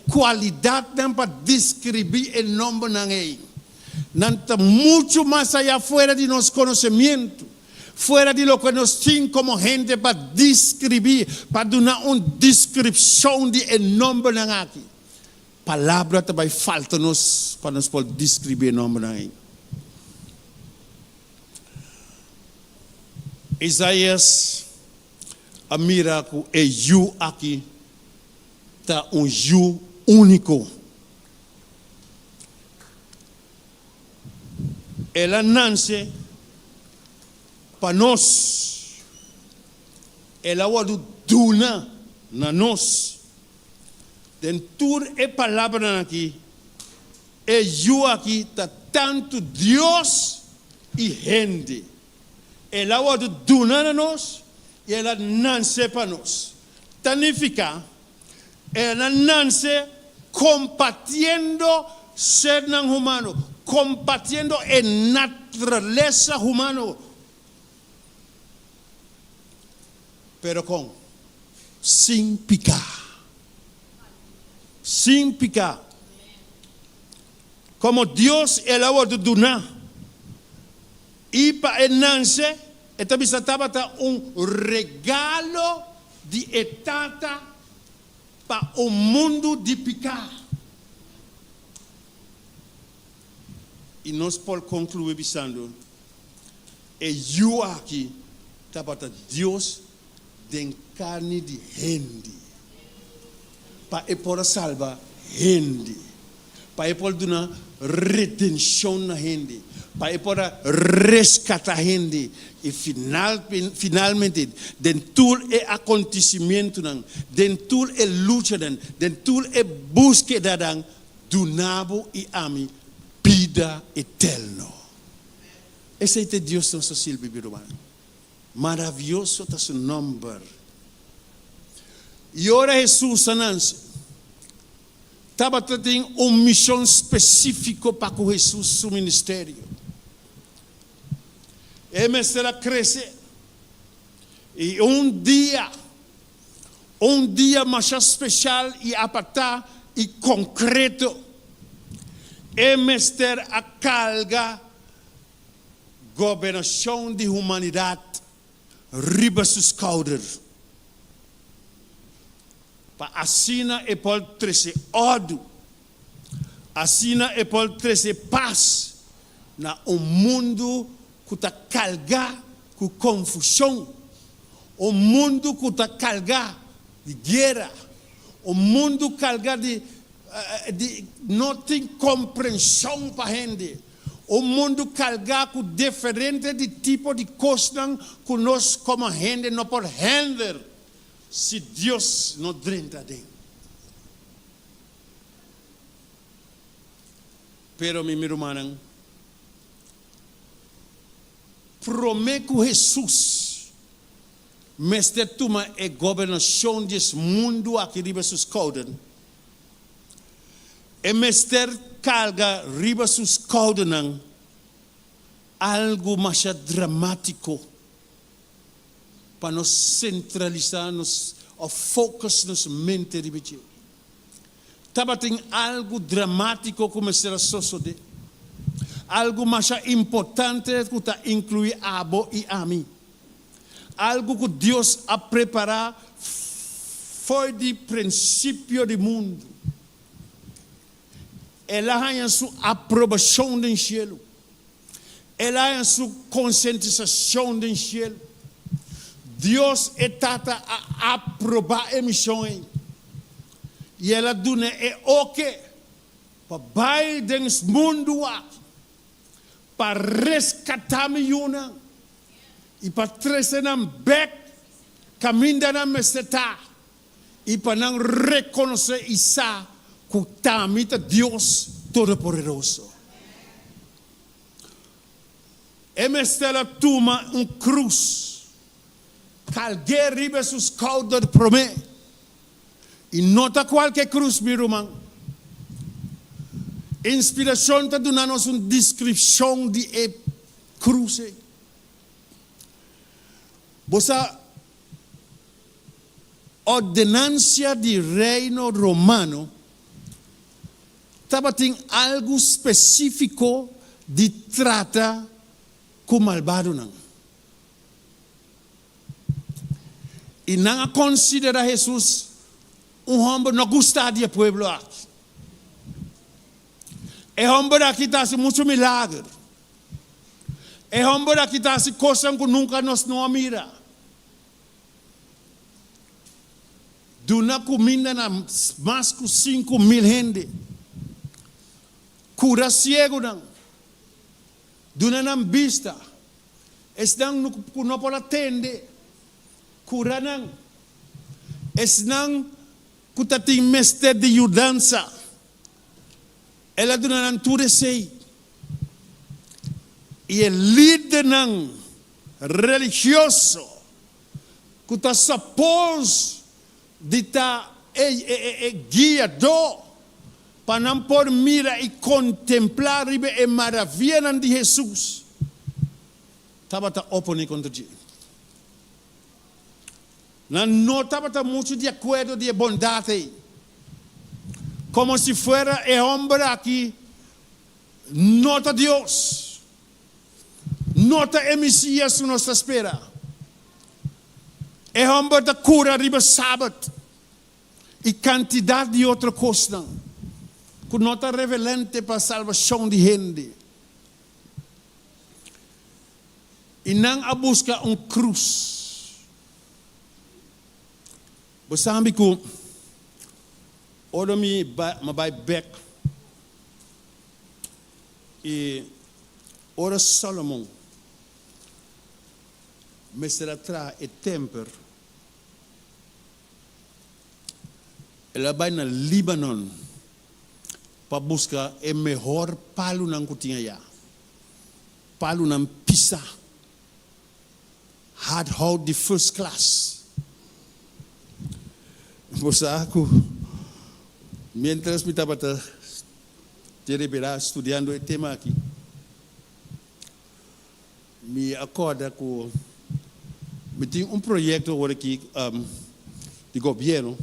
kualidatnan pa deskribí e nòmbernan ei. Nan ta muchu mas ayá fuera di nos konosemientu, fuera di loke nos tin komo hende pa deskribí, pa duna un deskripshon di e nòmbernan aki. Palabra ta bai falta nos pa nos por deskribí e nòmbernan ei. Isaias a mira ku e yu aki ta un yu úniko. El a nanse pa nos. El a wòrdu duna na nos. Den tur e palabranan aki, E yu aki ta tantu Dios i hende. El a wòrdu duna na nos i el a nanse pa nos. Ta nifiká, el a nanse kompartiendo sernan humano, kompartiendo e naturalesa humano. Pero kon? Sin piká. Sin piká. Komo Dios el a wòrdu duná i pa e nanse, e ta bisa tabata un regalo di e Tata pa un mundu di piká. I nos por konkluí bisando, E Yu aki tabata Dios den karni di hende, pa E por a salba hende, pa E por duna redenshon na hende, pa E por a reskatá hende, i finalmente den tur e akontesimentunan, den tur e luchanan, den tur e búskedanan, duna bo i ami bida eterno. Esei ta e Dios nos ta sirbi, mi ruman. Maravioso ta su nomber. I ora Hesus a nanse, tabata tin un mishon spesífiko pa ku Hesus su ministerio. E mester a krese, i un dia, un dia masha speshal i apartá i konkreto, e mester a karga gobernashon di humanidat riba su skouder, pa asina e por trese òrdu, asina e por trese pas na un mundu ku ta kargá ku konfushon, un mundu ku ta kargá di guera, un mundu kargá di di no tin komprenshon pa hende, un mundu kargá ku diferente di tipo di kosnan ku nos komo hende no por hender si Dios no drenta aden. Pero mi mi rumannan, promé ku Hesus mester tuma e gobernashon di es mundu aki riba su skouder, e mester karga riba su skoudernan algu masha dramátiko pa nos sentralisá nos òf focus nos mente riba dje. Tabatin algu dramátiko ku mester a sosodé, algu masha importante ku ta inkluí abo i ami, algu ku Dios a prepará for di prinsipio di mundu. El a haña su aprobashon den shelu. El a haña su konsientisashon den shelu. Dios e Tata a aprobá e mishon ei, i el a duna e oke pa bai den es mundu aki pa reskatá mi yunan i pa trese nan bèk kaminda nan mester ta i pa nan rekonosé i sa ku t'ami ta Dios Todopoderoso. E mester a tuma un krus, karg'é riba su skouder promé. I no ta kualke krus, mi ruman. Inspirashon ta duna nos un deskripshon di e krus ei. Bo sa ordenansia di Reino Romano tabatin algu spesífiko di trata ku malbadonan. I nan a konsiderá Hesus un hòmber no gustá di e pueblo aki. E hòmber aki ta hasi muchu milager. E hòmber aki ta hasi kosnan ku nunka nos no a mira. Duna kuminda na mas ku 5000 hende. Kura siegunan. Duna nan bista. Esnan ku no por a tende, kura nan. Esnan ku ta tin mester di yudansa, el a duna nan tur esei. I e lidernan religioso ku ta sapos di ta e guiadó pa nan por mira i kontemplá riba e maravianan di Hesus, tabata oponé kontra dje. Nan no tabata muchu di akuerdo di e bondat ei. Komo si fuera e hòmber aki no ta Dios, no ta e Mesias ku nos ta spera. E hòmber ta kura riba sabat i kantidat di otro kosnan ku no ta revelente pa salbashon di hende. I nan a buska un krus. Bo sabi ku ora mi bai bek i ora Salomon mester a traha e tèmpel, el a bai na Libanon pa buska e mehor palunan ku tin ayá. Palunan pisá, hardhout di first class. Bo sa ku miéntras mi tabata te reberá studiando e tema aki, mi a kòrda ku mi tin un proyekto awor aki di gobièrnu,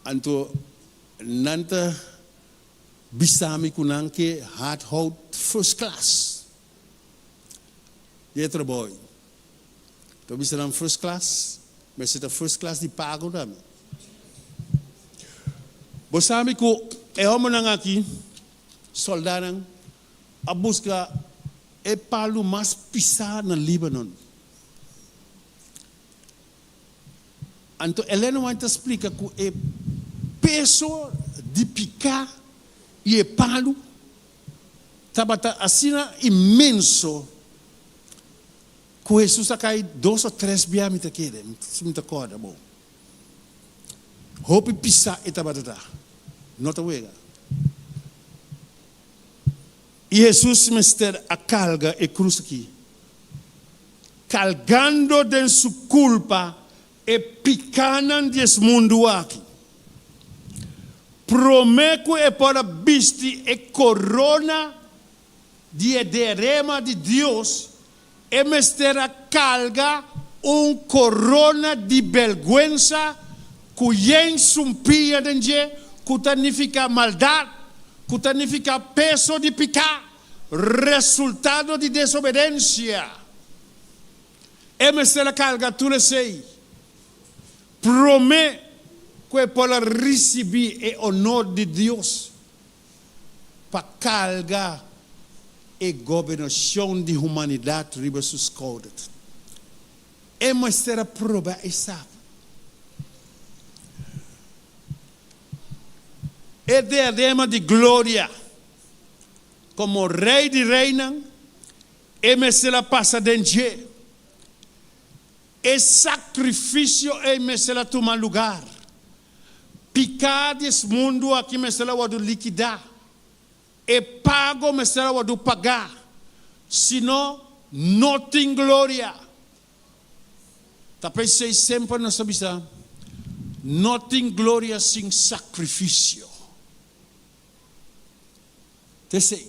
anto nan ta Bisa mi ku nan ke hardhout first class di e trabou ei. Ta bisa nan first class, mester ta first class di pago tambe. Bo sabi ku e hombernan aki, soldanan, a buska e palu mas pisá na Libanon. Anto Elena White ta splika ku e peso di piká i e palu tabata asina inmenso ku Hesus a kai dos o tres bia, mi ta kere, si mi ta kòrda bon. Hopi pisá e tabata ta, no ta wega. I Hesus mester a karga e krus aki, kargando den su kulpa e pikánan di es mundu aki. Promé ku e por a bisti e korona di e derema di Dios, e mester a karga un korona di bèrgwensa ku yen sumpia den dje, ku ta nifiká maldat, ku ta nifiká peso di piká, resultado di desobedensia. E mester a karga tur esei promé ku e por a risibí e onor di Dios pa karga e gobernashon di humanidat riba su skouder. E mester a proba esaki. E diadema di gloria komo Rei di reinan, e mester a pasa den dje. E sakrifisio ei mester a tuma lugar. Piká di es mundu aki mester a wòrdu likidá. E pago mester a wòrdu pagá, sino no tin gloria. Ta p'esei semper nos ta bisa, No tin gloria sin sakrifisio. Ta esei.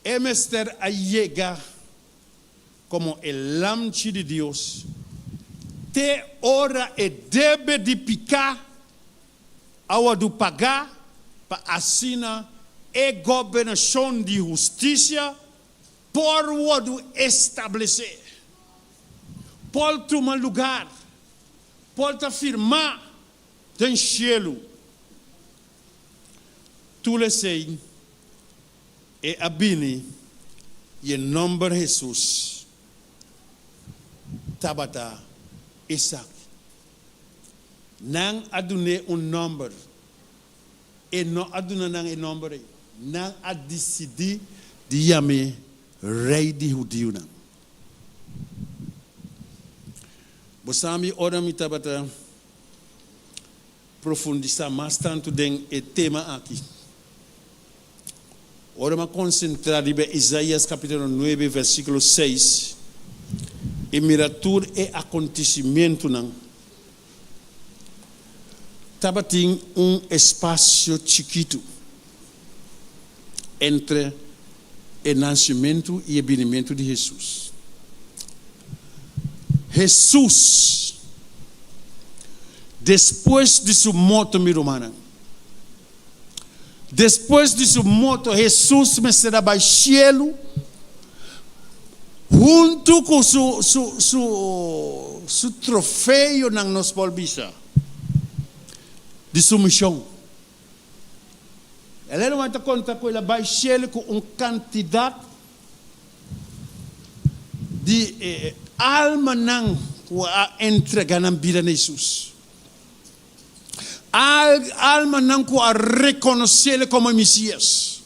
E mester a yega komo e Lamchi di Dios te ora e debe di piká a wòrdu pagá pa asina e gobernashon di hustisia por wòrdu establesé, por tuma lugar, por ta firmá den shelu. Tur esei e a bini i e nòmber Hesus tabata esaki. Nan a dun'é un nòmber. E no a duna nan e nòmber ei. Nan a disidí di yam'é Rei di hudiunan. Bo sa mi ora mi tabata profundisá mas tantu den e tema aki. Ora mi a konsentrá riba Isaías kapítulo nuebe versíkulo seis i mira tur e akontesimentunan, tabatin un espasio chikitu entre e nansimentu i e binimentu di Hesus. Hesus despues di su morto mi rumannan. Despues di su morto Hesus mester a bai cielu huntu cu su su su su trofeonan nos por bisa di su mision. Elena White ta konta ku el a bai shelu ku un kantidat di almanan ku a entregá nan bida na Hesus. Almanan ku a rekonosé El komo e Mesias.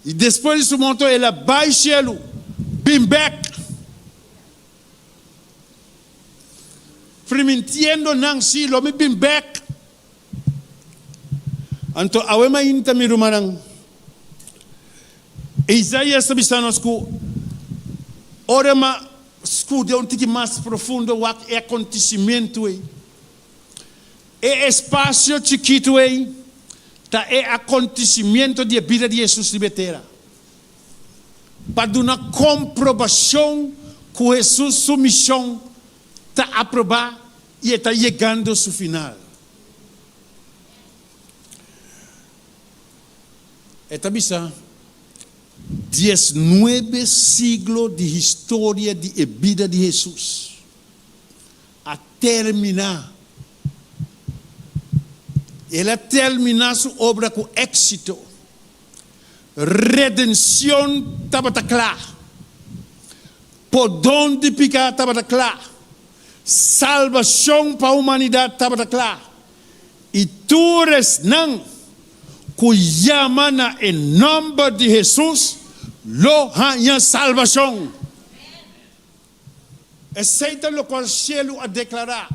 I despues di su morto el a bai shelu, bin bèk. Primintiendo nan, Sí, lo mi bin bek. Anto awe mainta, mi rumannan, Isaías ta bisa nos ku ora m'a studia un tiki mas profundo wak e akontesimentu ei, e espasio chikitu ei ta e akontesimentu di e bida di Hesus riba e tera. Pa duna komprobashon ku Hesus su mishon ta aprobá i e ta yegando su final. E ta bisa, Diesnuebe siglo di historia di e bida di Hesus a terminá. El a terminá su obra ku éksito. Redenshon tabata kla. Pordon di piká tabata kla. Salbashon pa humanidat tabata kla. I tur esnan ku yama na e nòmber di Hesus lo haña salbashon. Esei ta lokual shelu a deklará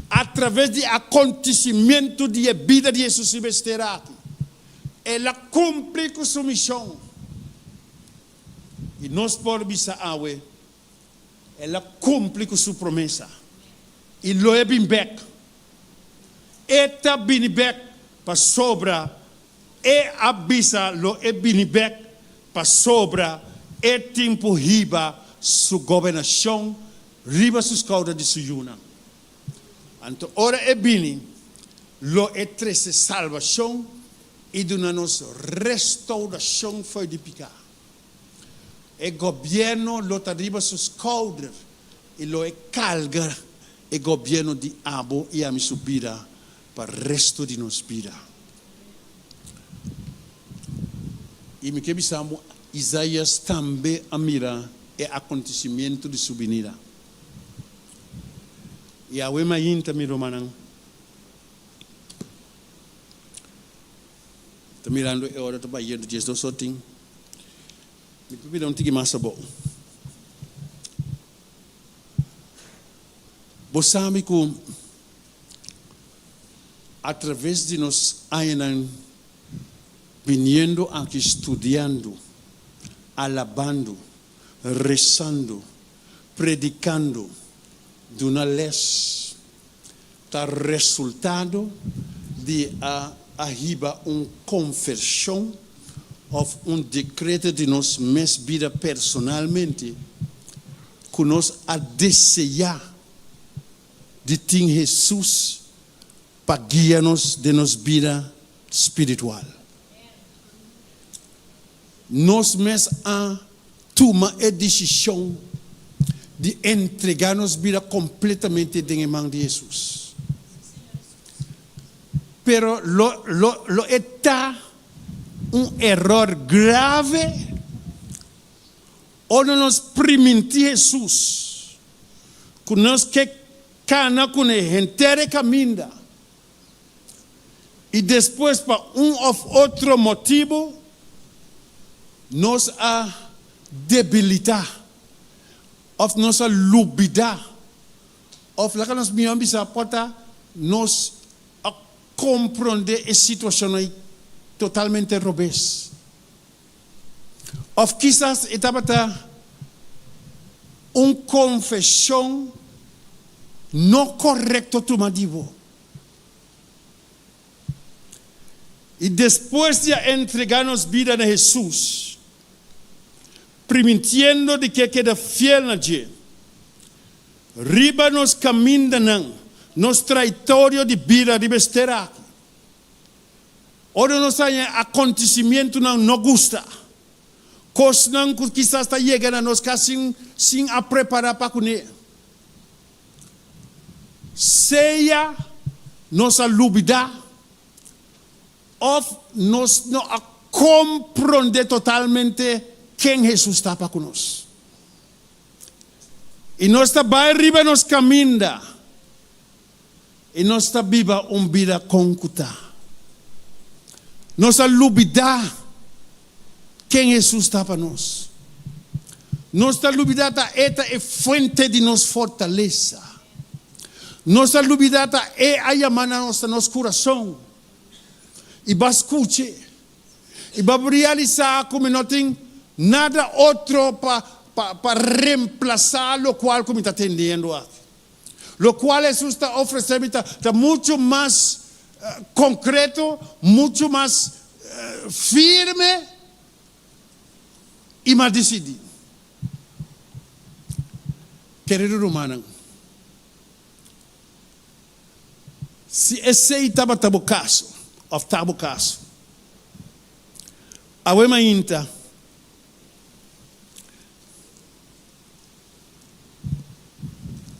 atraves di akontisimentu di e bida di Hesus riba es tera aki. El a kumpli ku su mishon. I nos por bisa awe, El a kumpli ku su promesa. I lo e bin bèk. E ta bini bèk pasobra e a bisa lo e bini bèk pasobra e tin por hiba su gobernashon riba su skouder di su yunan. Anto ora e bini, lo e trese salbashon i duna nos restourashon fo'i di piká. E gobièrnu lo ta riba su skouder i lo e karga e gobièrnu di abo i ami su bida pa resto di nos bida. I mi ke bisa bo, Isaias tambe a mira e akontesimentu di su binida. I awe mainta, mi rumannan, ta mirando e ora ta bayendo diesdos or tin, mi por bira un tiki mas abou. Bo sabi ku Atraves di nos añanan biniendo aki studiando, alabando, rezando, predicando, duna les, ta resultado di a a hiba un conversion of un decreto di nos mes bida personalmente cu nos a desea di tin Hesus pa guia nos den nos bida spiritual. Nos mes a tuma e desishon di entregá nos bida kompletamente den e man di Hesus. Pero lo lo lo e ta un eror grave ora nos primintí Hesus ku nos ke kana kuné henter e kaminda i despues pa un òf otro motibu nos a debilitá òf nos a lubidá òf laga nos mihó bisa por ta nos a komprondé e situashon ei totalmente robes. Òf kisas e tabata un konfeshon no korekto tuma di bo. I despues di a entregá nos bida na Hesus, primintiendo di ke keda fiel na dje. Riba nos kamindanan, nos traitorio di bida riba es tera aki, ora nos haña akontesimientunan no gusta, kosnan ku kisas ta yega na nos kas sin sin a prepará pa kuné, sea nos a lubidá òf nos no a komprondé totalmente ken Hesus ta pa ku nos. I nos ta bai riba nos kaminda i nos ta biba un bida kon ku ta. Nos a lubidá ken Hesus ta pa nos. Nos ta lubidá ta E ta e fuente di nos fortalesa. Nos ta lubidá ta E a yama na nos na nos kurason i bo a skuch'e. I bo a realisá ku mi no tin nada otro pa pa remplasá lokual ku mi ta tendiendo aki. Lokual Hesus ta ofresé mi ta ta muchu mas konkreto, muchu mas firme i mas disidí. Kerido rumannan, si esei tabata bo kaso òf ta bo kaso, awe mainta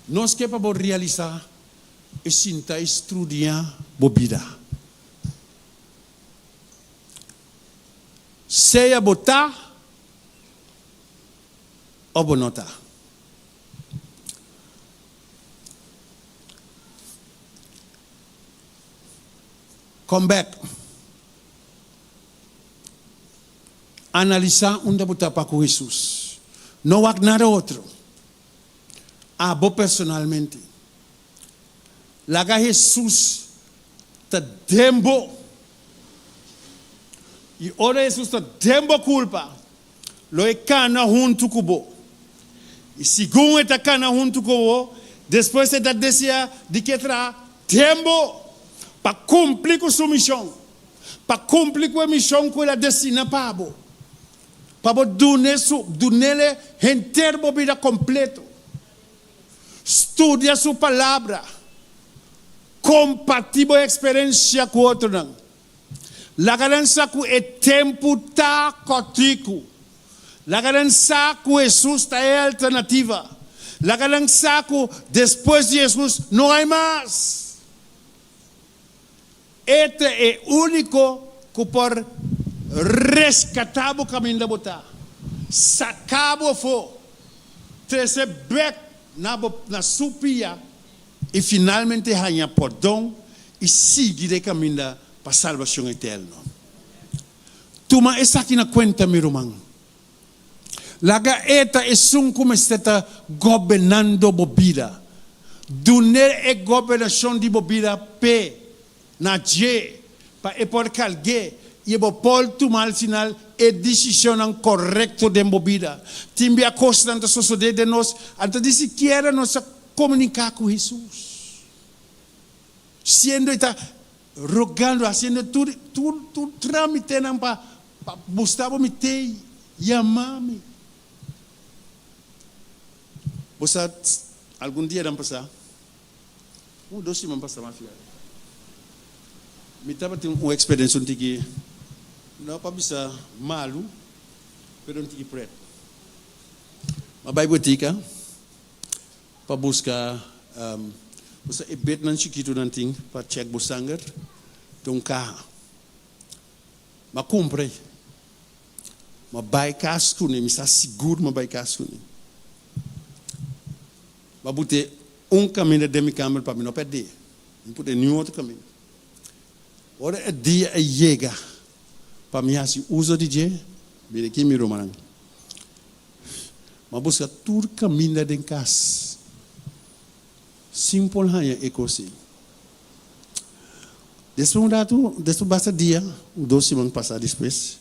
nos ke pa bo realisá i sinta i strudiá bo bida. Sea bo ta òf bo no ta. Come back. Analisá unda bo ta pa ku Hesus. No wak nada otro. Abo personalmente. Laga Hesus ta den bo. I ora Hesus ta den bo kulpa, lo e kana huntu ku bo. I segun e ta kana huntu ku bo, despues e ta deseá di ke traha den bo pa kumpli ku su mishon, pa kumpli ku e mishon ku el a destiná pa bo, pa bo dun'é su, dun'é henter bo bida kompleto. Studia su Palabra. Kompartí bo eksperensia ku otronan. Laga nan sa ku e tempu ta kòrtiku. Laga nan sa ku Hesus ta e alternativa. Laga nan sa ku despues di Hesus no hay mas. E ta e úniko ku por reskatá bo kaminda bo ta, saka bo afó, trese bèk na bo na su pia i finalmente haña pordon i sigui den e kaminda pa salbashon eterno. Tuma esaki na kuenta, mi ruman. Laga e ta esun ku mester ta gobernando bo bida. Dun'é e gobernashon di bo bida p'e, na dje, pa e por karg'é i e bo por tuma al final e disishonnan korekto den bo bida. Tin bia kosnan ta sosodé den nos, anto di sikiera nos a komuniká ku Hesus. Siendo e ta rogando, hasiendo tur tur tur trámitenan pa pa busta bo mi te yama mi. Bo sa algun dianan pasá, un o dos siman pasá mas fiat, mi tabatin un eksperensia un tiki, no pa bisa malu, pero un tiki pret. Mi a bai botika pa buska bo sa e bednan chikitunan tin pa chèk bo sanger den un kaha. Mi a kumpra ei. Mi a bai kas kuné, mi sa sigur mi a bai kas kuné. Mi a but'é un kaminda den mi kamber pa mi no pèrd'é. Mi no put'é niun otro kaminda. Ora e dia a yega pa mi hasi uso di dje, mira aki mi rumannan. Mi a buska tur kaminda den kas sin por haña e kos ei. Despues un ratu, despues basta dia, un dos siman pasá despues,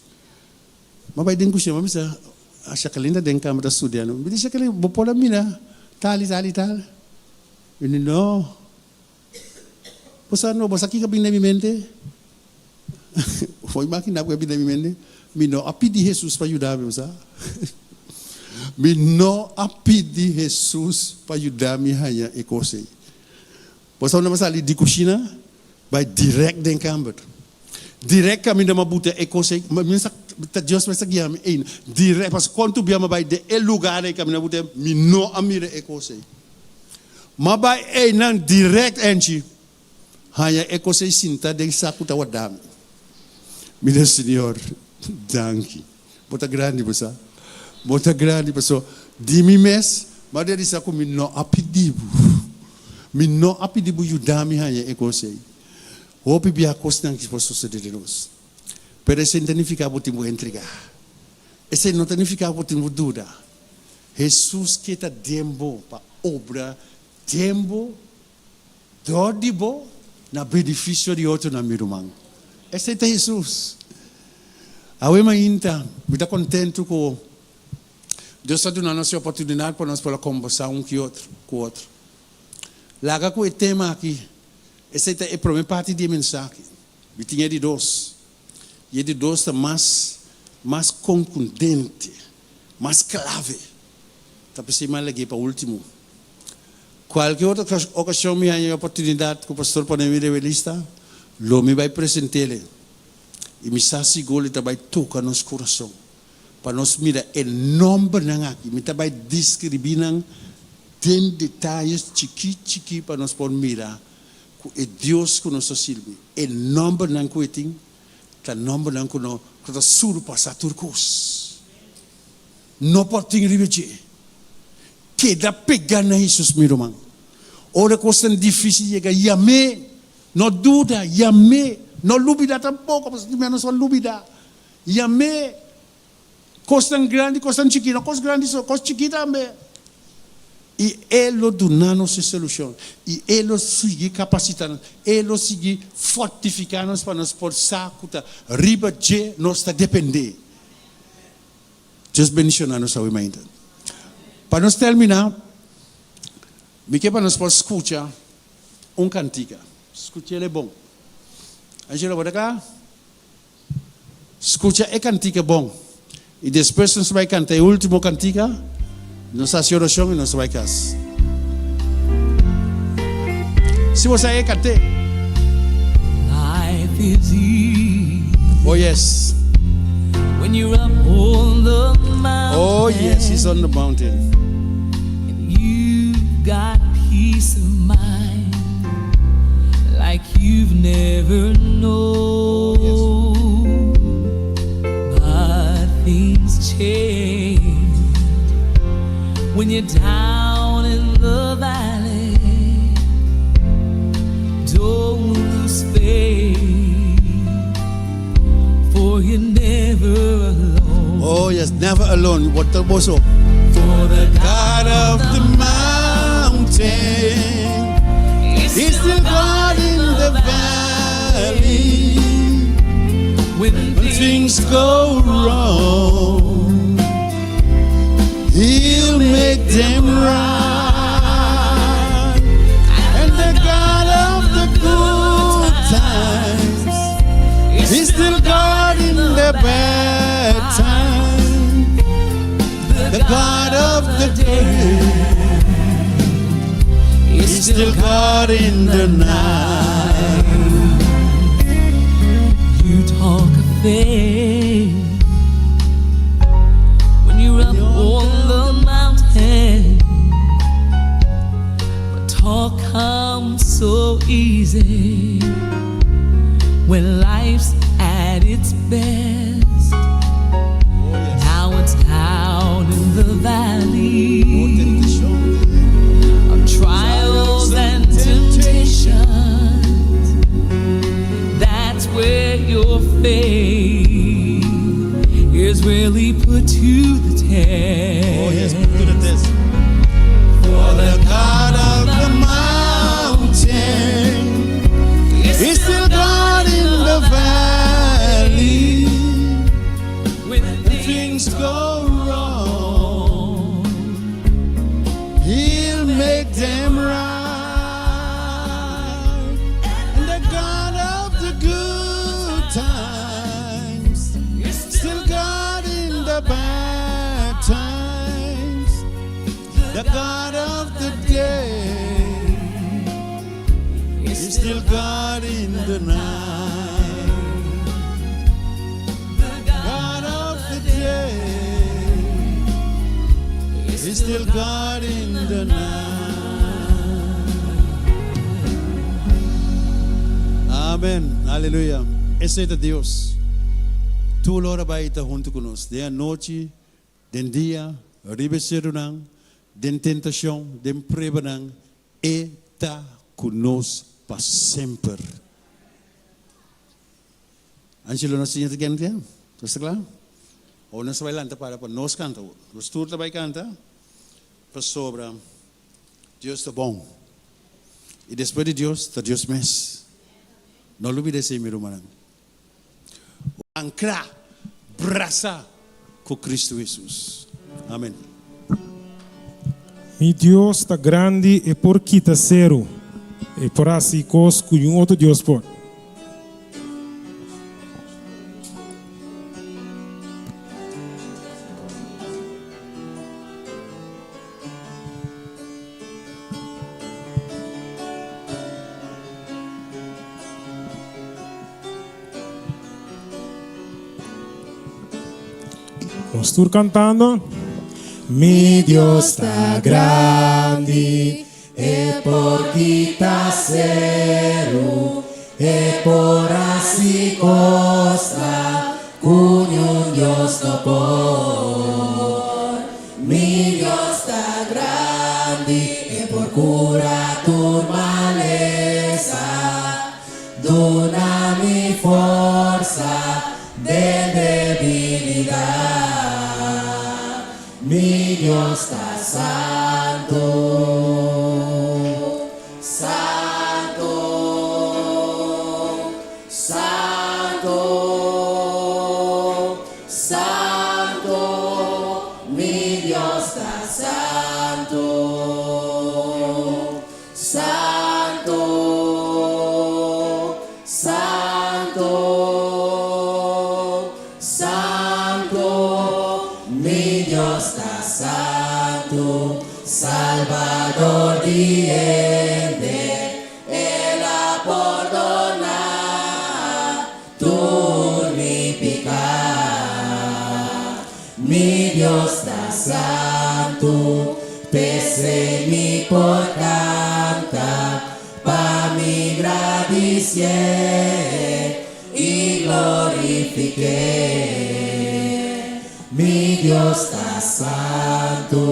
mi a bai den kushina, mi a bisa a Shakalin ta den kama ta studiando. Mi di, Shakalin, bo por a mira tal i tal i tal? Mi di, No. Bo sa no, bo sa kiko a bin den mi mente? Bo imaginá ku a bin den mi mente? Mi no a pidi Hesus pa yuda mi, bo sa. Mi no a pidi Hesus pa yuda mi haña e kos ei. Bo sa unda mi a sali di kushina? Bai dirèkt den kamber. Dirèkt kaminda mi a buta e kos ei. Mi sa ta Dios mester guia mi ei. Dirèkt, pasobra kontu bia mi a bai den e lugar ei kaminda mi a buta ei, mi no a mira e kos ei. Mi a bai einan dirèkt enchi. Haña e kos ei sinta den saku ta warda mi. Mi di, Señor, danki. Bo ta grandi, bo sa. Bo ta grandi, paso di mi mes mi a realisa ku mi no a pidi bo. Mi no a pidi bo yuda mi haña e kos ei. Hopi bia kosnan ki por sosode den nos. Pero esei no ta nifiká bo tin bo entregá. Esei no ta nifiká bo tin bo duda. Hesus ke ta den bo pa obra den bo. Dor di bo na benefisio di otronan, mi ruman. Esei ta Hesus. Awe mainta mi ta kontentu ku Dios a duna nos e oportunidat pa nos por a kombersá un ki otro ku otro. Laga ku e tema aki, esei ta e promé parti di e mensahe. Mi tin e di dos, i e di dos ta mas mas konkundente, mas klave. Ta p'esei mi a lag'é pa último. Kualke otro okashon mi haña e oportunidat ku pastor pone mi riba e lista, lo mi bai present'el i mi sa sigur li ta bai toka nos kurason pa nos mira e nòmbernan aki. Mi ta bai deskribí nan den detayes chikí chikí pa nos por mira ku e Dios ku nos ta sirbi, e nòmbernan ku e tin ta nòmbernan ku no ku ta surpasá tur kos. No por tin riba dje. Keda pegá na Hesus, mi ruman. Ora kosnan difísil yega, yam'é. No duda, yam'é. No lubidá tampoko, pasobra tin mia nos a lubidá. Yam'é. Kosnan grandi, kosnan chikí, no kos grandi so, kos chikí tambe. I E lo duna nos e solushon. I E lo sigui kapasitá nos. E lo sigui fortifiká nos pa nos por sa ku ta riba dje nos ta dependé. Dios bendiciona nos awe mainta. Pa nos termina, mi ke pa nos por scucha un cantica. Scuchele bon. Angelo, bo ta cla? Scucha e cantica bon. Y despues nos ta bay canta e ultimo cantica, nos ta haci oracion y nos ta bay cas. Si bo sa e cant'e. Life is easy. Oh yes. When you're up on the mountain. Oh yes, he's on the mountain. And you've got peace of mind like you've never known. But things change when you're down in the valley. Don't lose faith, for you're never alone. Oh yes, never alone. Bo ta bo so. For the God of the mountain is still God in the valley. When things go wrong, He'll make them right. And the God of the good times is still God in the bad times. The God of the day is still God in the night. You talk of faith when you're up on the mountain, but talk comes so easy when life's at its best. Now it's down in the valley of trials and temptations. That's where your faith is really put to the test. Oh, yes, put to the test. For the God of the mountain is still God in the valley. When things go wrong, He'll make them right. And the God of the good times, still God in the bad times. The God of the day is still God in the night. The God of the day is still God in the night. Amen. Aleluya. Esei ta Dios. Tur ora bai ta huntu ku nos. Den anochi, den dia, riba e serunan, den tentashon, den pruebanan, E ta ku nos pa semper. Angelo nos siña ta kende ya? Nos ta kla? Awor nos ta bai lanta para pa nos kanta awor. Nos tur ta bai kanta pasobra Dios ta bon. I despues di Dios ta Dios mes. No lubida esei mi rumannan. Ankrá, brasá ku Kristu Hesus. Amen. Mi Dios ta grandi, e por kita seru, e por hasi kos ku niun otro dios por. Nos tur cantando. Mi Dios ta grandi, e por kita seru, e por hasi cosnan cu niun Dios no por. Mi Dios ta grandi, e por cura tur malesa. Duna mi forsa den debilidat. Mi Dios ta santu, santu, santu, santu, mi Dios ta santu. Santu, Santu, Santu, mi Dios ta santu, Salbador di hende, El a pordoná tur mi piká. Mi Dios ta santu, p'esei mi por kanta, pa mi gradisié i glorifik'é. Mi Dios ta santu,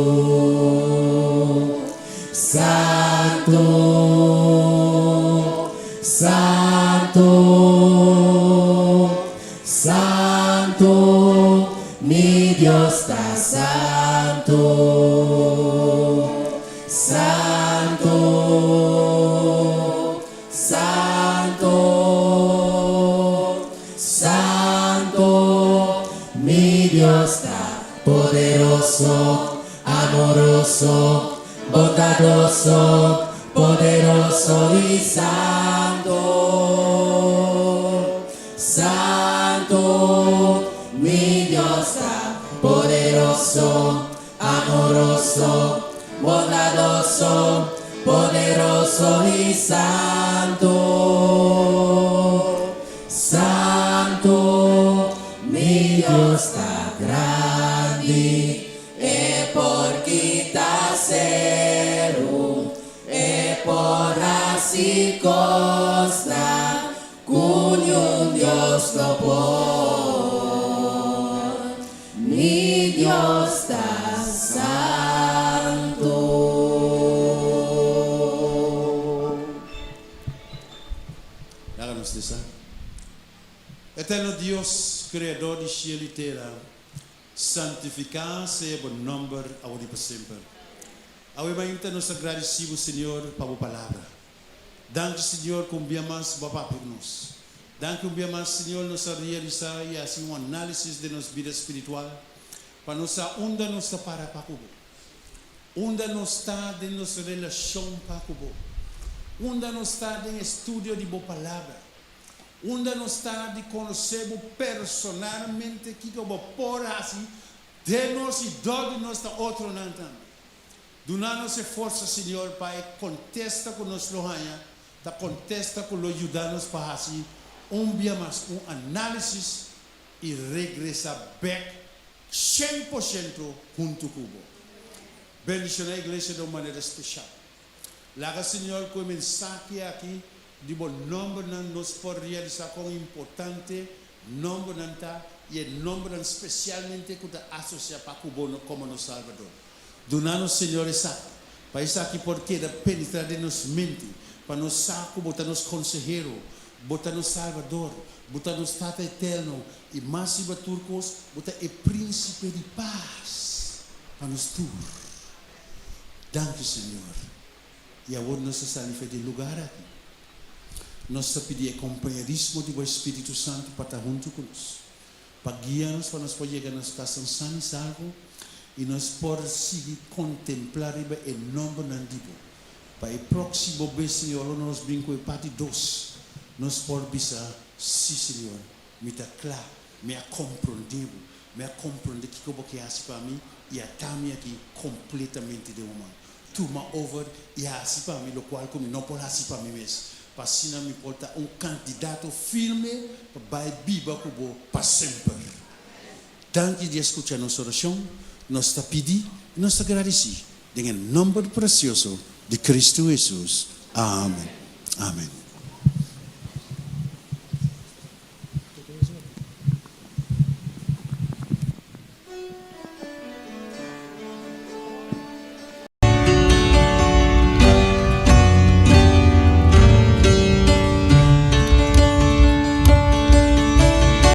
santu, santu. Santu, mi Dios ta santu. Santu, santu, santu, mi Dios ta poderoso, amoroso, bondadoso, poderoso i santu. Santu, mi Dios ta poderoso, amoroso, bondadoso, poderoso i santu. Santu, mi Dios ta grandi, e por kita seru, e por hasi kosnan Ku niun Dios no por. Mi Dios ta santu. Laga nos lesa. Eterno Dios, Kreador di shelu i tera, santifiká sea bo nòmber awor i pa semper. Awe mainta nos ta gradisí bo, Señor, pa bo palabra. Danki Señor ku un bia mas bo a papia ku nos. Danki un bia mas Señor nos a realisa i hasi un analisis den nos bida spiritual pa nos sa unda nos ta para pa ku bo. Unda nos ta den nos relashon pa ku bo. Unda nos ta den estudio di bo palabra. Unda nos ta di konosé bo personalmente kiko bo por hasi den nos i dor di nos na otronan tambe. Duna nos e forsa, Señor, pa e kontesta ku nos lo haña ta kontesta ku lo yuda nos pa hasi un bia mas un análisis i regresá bèk 100% huntu ku Bo. Bendishoná e iglesia den un manera speshal. Laga, Señor, ku e mensahe aki di Bo nòmbernan nos por realisá kon importante nòmbernan ta i e nòmbernan spesialmente ku ta asosiá pa ku Bo komo nos Salbador. Duna nos, Señor, esaki, pa esaki por keda penetrá den nos mente, pa nos sa ku Bo ta nos Konsehero, Bo ta nos Salbador, Bo ta nos Tata Eterno, i mas riba tur kos, Bo ta e Prínsipe di Pas pa nos tur. Danki, Señor. I awor nos ta sali for di e lugar aki. Nos ta pidi e kompañerismo di Bo Spiritu Santu pa ta huntu ku nos, pa guia nos pa nos por yega nos kasnan san i salvo i nos por sigui kontemplá riba e nòmbernan di Bo. Pa e próksimo bes, Señor, ora nos bin ku e parti dos, nos por bisa, Sí, Señor, mi ta kla, mi a komprondé Bo, mi a komprondé kiko Bo ke hasi pa mi i ata mi aki kompletamente den Bo man. Tuma over i hasi pa mi lokual ku mi no por hasi pa mi mes, pa asina mi por ta un kandidato firme pa bai biba ku Bo pa semper. Danki di a skucha nos orashon. Nos ta pidi i nos ta gradisí den e nòmber presioso di Kristu Hesus. Amen. Amen.